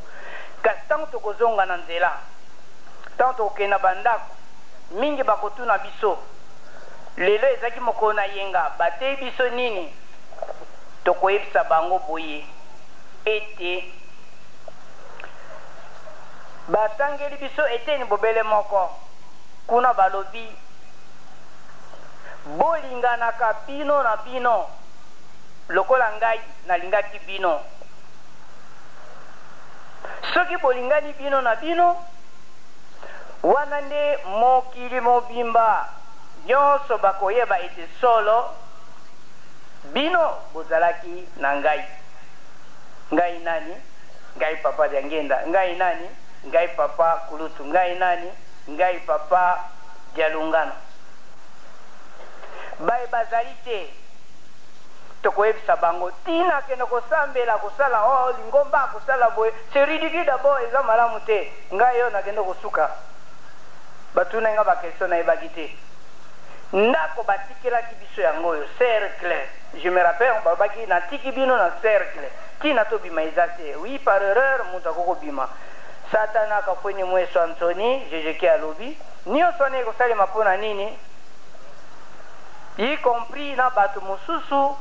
Kasi ntango tokozonga na nzela, ntango tokokende na bandako, mingi bakotuna biso, lelo ezalaki mokolo na yenga, bateyi biso nini? Tokoyebisa bango boye ete batangeli biso eteni bobele moko kuna balobi Bolinganaka bino na bino lokola ngai nalingaki bino. Soki bolingani bino na bino, wana nde mokili mobimba nyonso bakoyeba ete solo bino bozalaki na ngai. Ngai nani? Ngai Papa Diangienda. Ngai nani? Ngai Papa Kulutu. Ngai nani? Ngai Papa Dialungana. Baye bazali te, tokoyebisa bango tina akende kosambela, kosala oh lingomba, kosala boye, c'est ridicule d'abord, eza malamu te. Ngai oyo nakende kosuka, batunaki nga ba question nayebaki te. Ndako batikelaki biso yango oyo cercle, je me rappelle balobaki natiki bino na cercle, tina tobima eza te. Oui, par erreur moto akoki kobima. Satana akafweni mweso Anthony, JJK alobi. Nionso wana ekosalema mpo na nini? Y compris na bato mosusu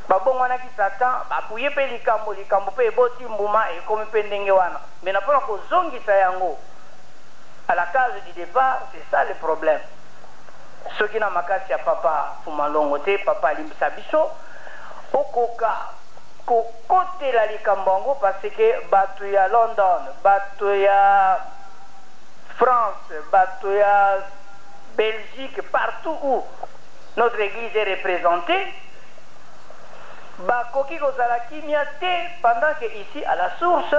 babongwanaki Satan, bapuye mpe likambo, likambo mpe eboti mbuma, ekomi mpe ndenge wana. Mais na mpo na kozongisa yango à la case du depart, c'est ça le problème. Soki na makasi ya Papa Fumalongo te, Papa alimbisa biso, okoka kokotela likambo yango parce que bato ya London, bato ya France, bato ya Belgique, partout où notre église est représentée, bakoki kozala kimia te pendant que ici à la source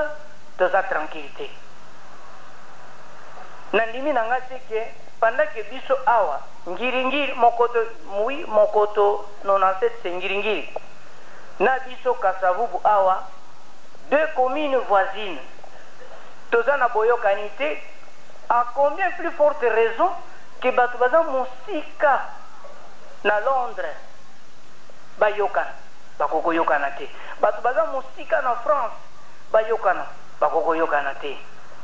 toza tranquille te. Nandimi na nga te que pendant que biso awa ngiringiri mokoto oui mokoto 97 c'est ngiringiri na biso Kasavubu awa deux communes voisines toza na boyokani te à combien plus forte raison que bato baza mosika na Londres bayokana bakoki koyokana te bato baza mosika na France bayokana bakoki koyokana te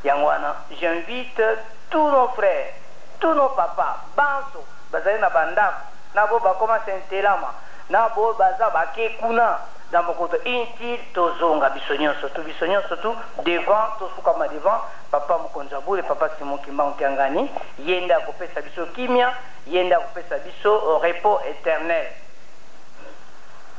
yango wana j'invite tous nos frères tous nos papas banso bazali na bandako na bo bakoma sentelama na bo baza bake kuna na mokoto inutile tozonga biso nyonso tu biso nyonso tu devant tofukama devant papa mokonzi ya bule papa Simon Kimbangu Kiangani ye nde akopesa biso kimia ye nde akopesa biso repos eternel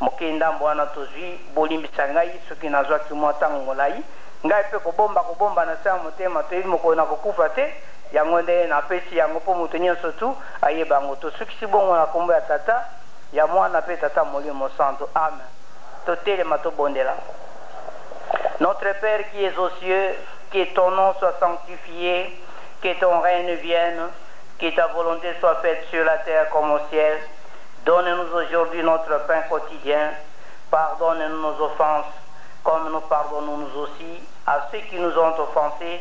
moke ndambo wana tozwi bolimbisa ngai soki nazwaki mwa ntango molai ngai mpe kobomba kobomba na se ya motema toyebi mokolo na kokufa te yango nde napesi yango mpo moto nyonso tu ayeba yango tosukisi bongo na nkombo ya tata ya mwana mpe tata molimo santo amen totelema tobondela Notre Père qui es aux cieux, que ton nom soit sanctifié, que ton règne vienne, que ta volonté soit faite sur la terre comme au ciel. Donne-nous aujourd'hui notre pain quotidien. Pardonne-nous nos offenses, comme nous pardonnons nous aussi à ceux qui nous ont offensés.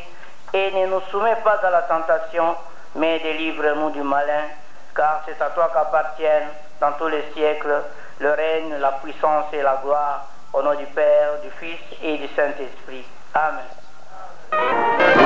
Et ne nous soumets pas à la tentation, mais délivre-nous du malin, car c'est à toi qu'appartiennent dans tous les siècles le règne, la puissance et la gloire, au nom du Père, du Fils et du Saint-Esprit. Amen.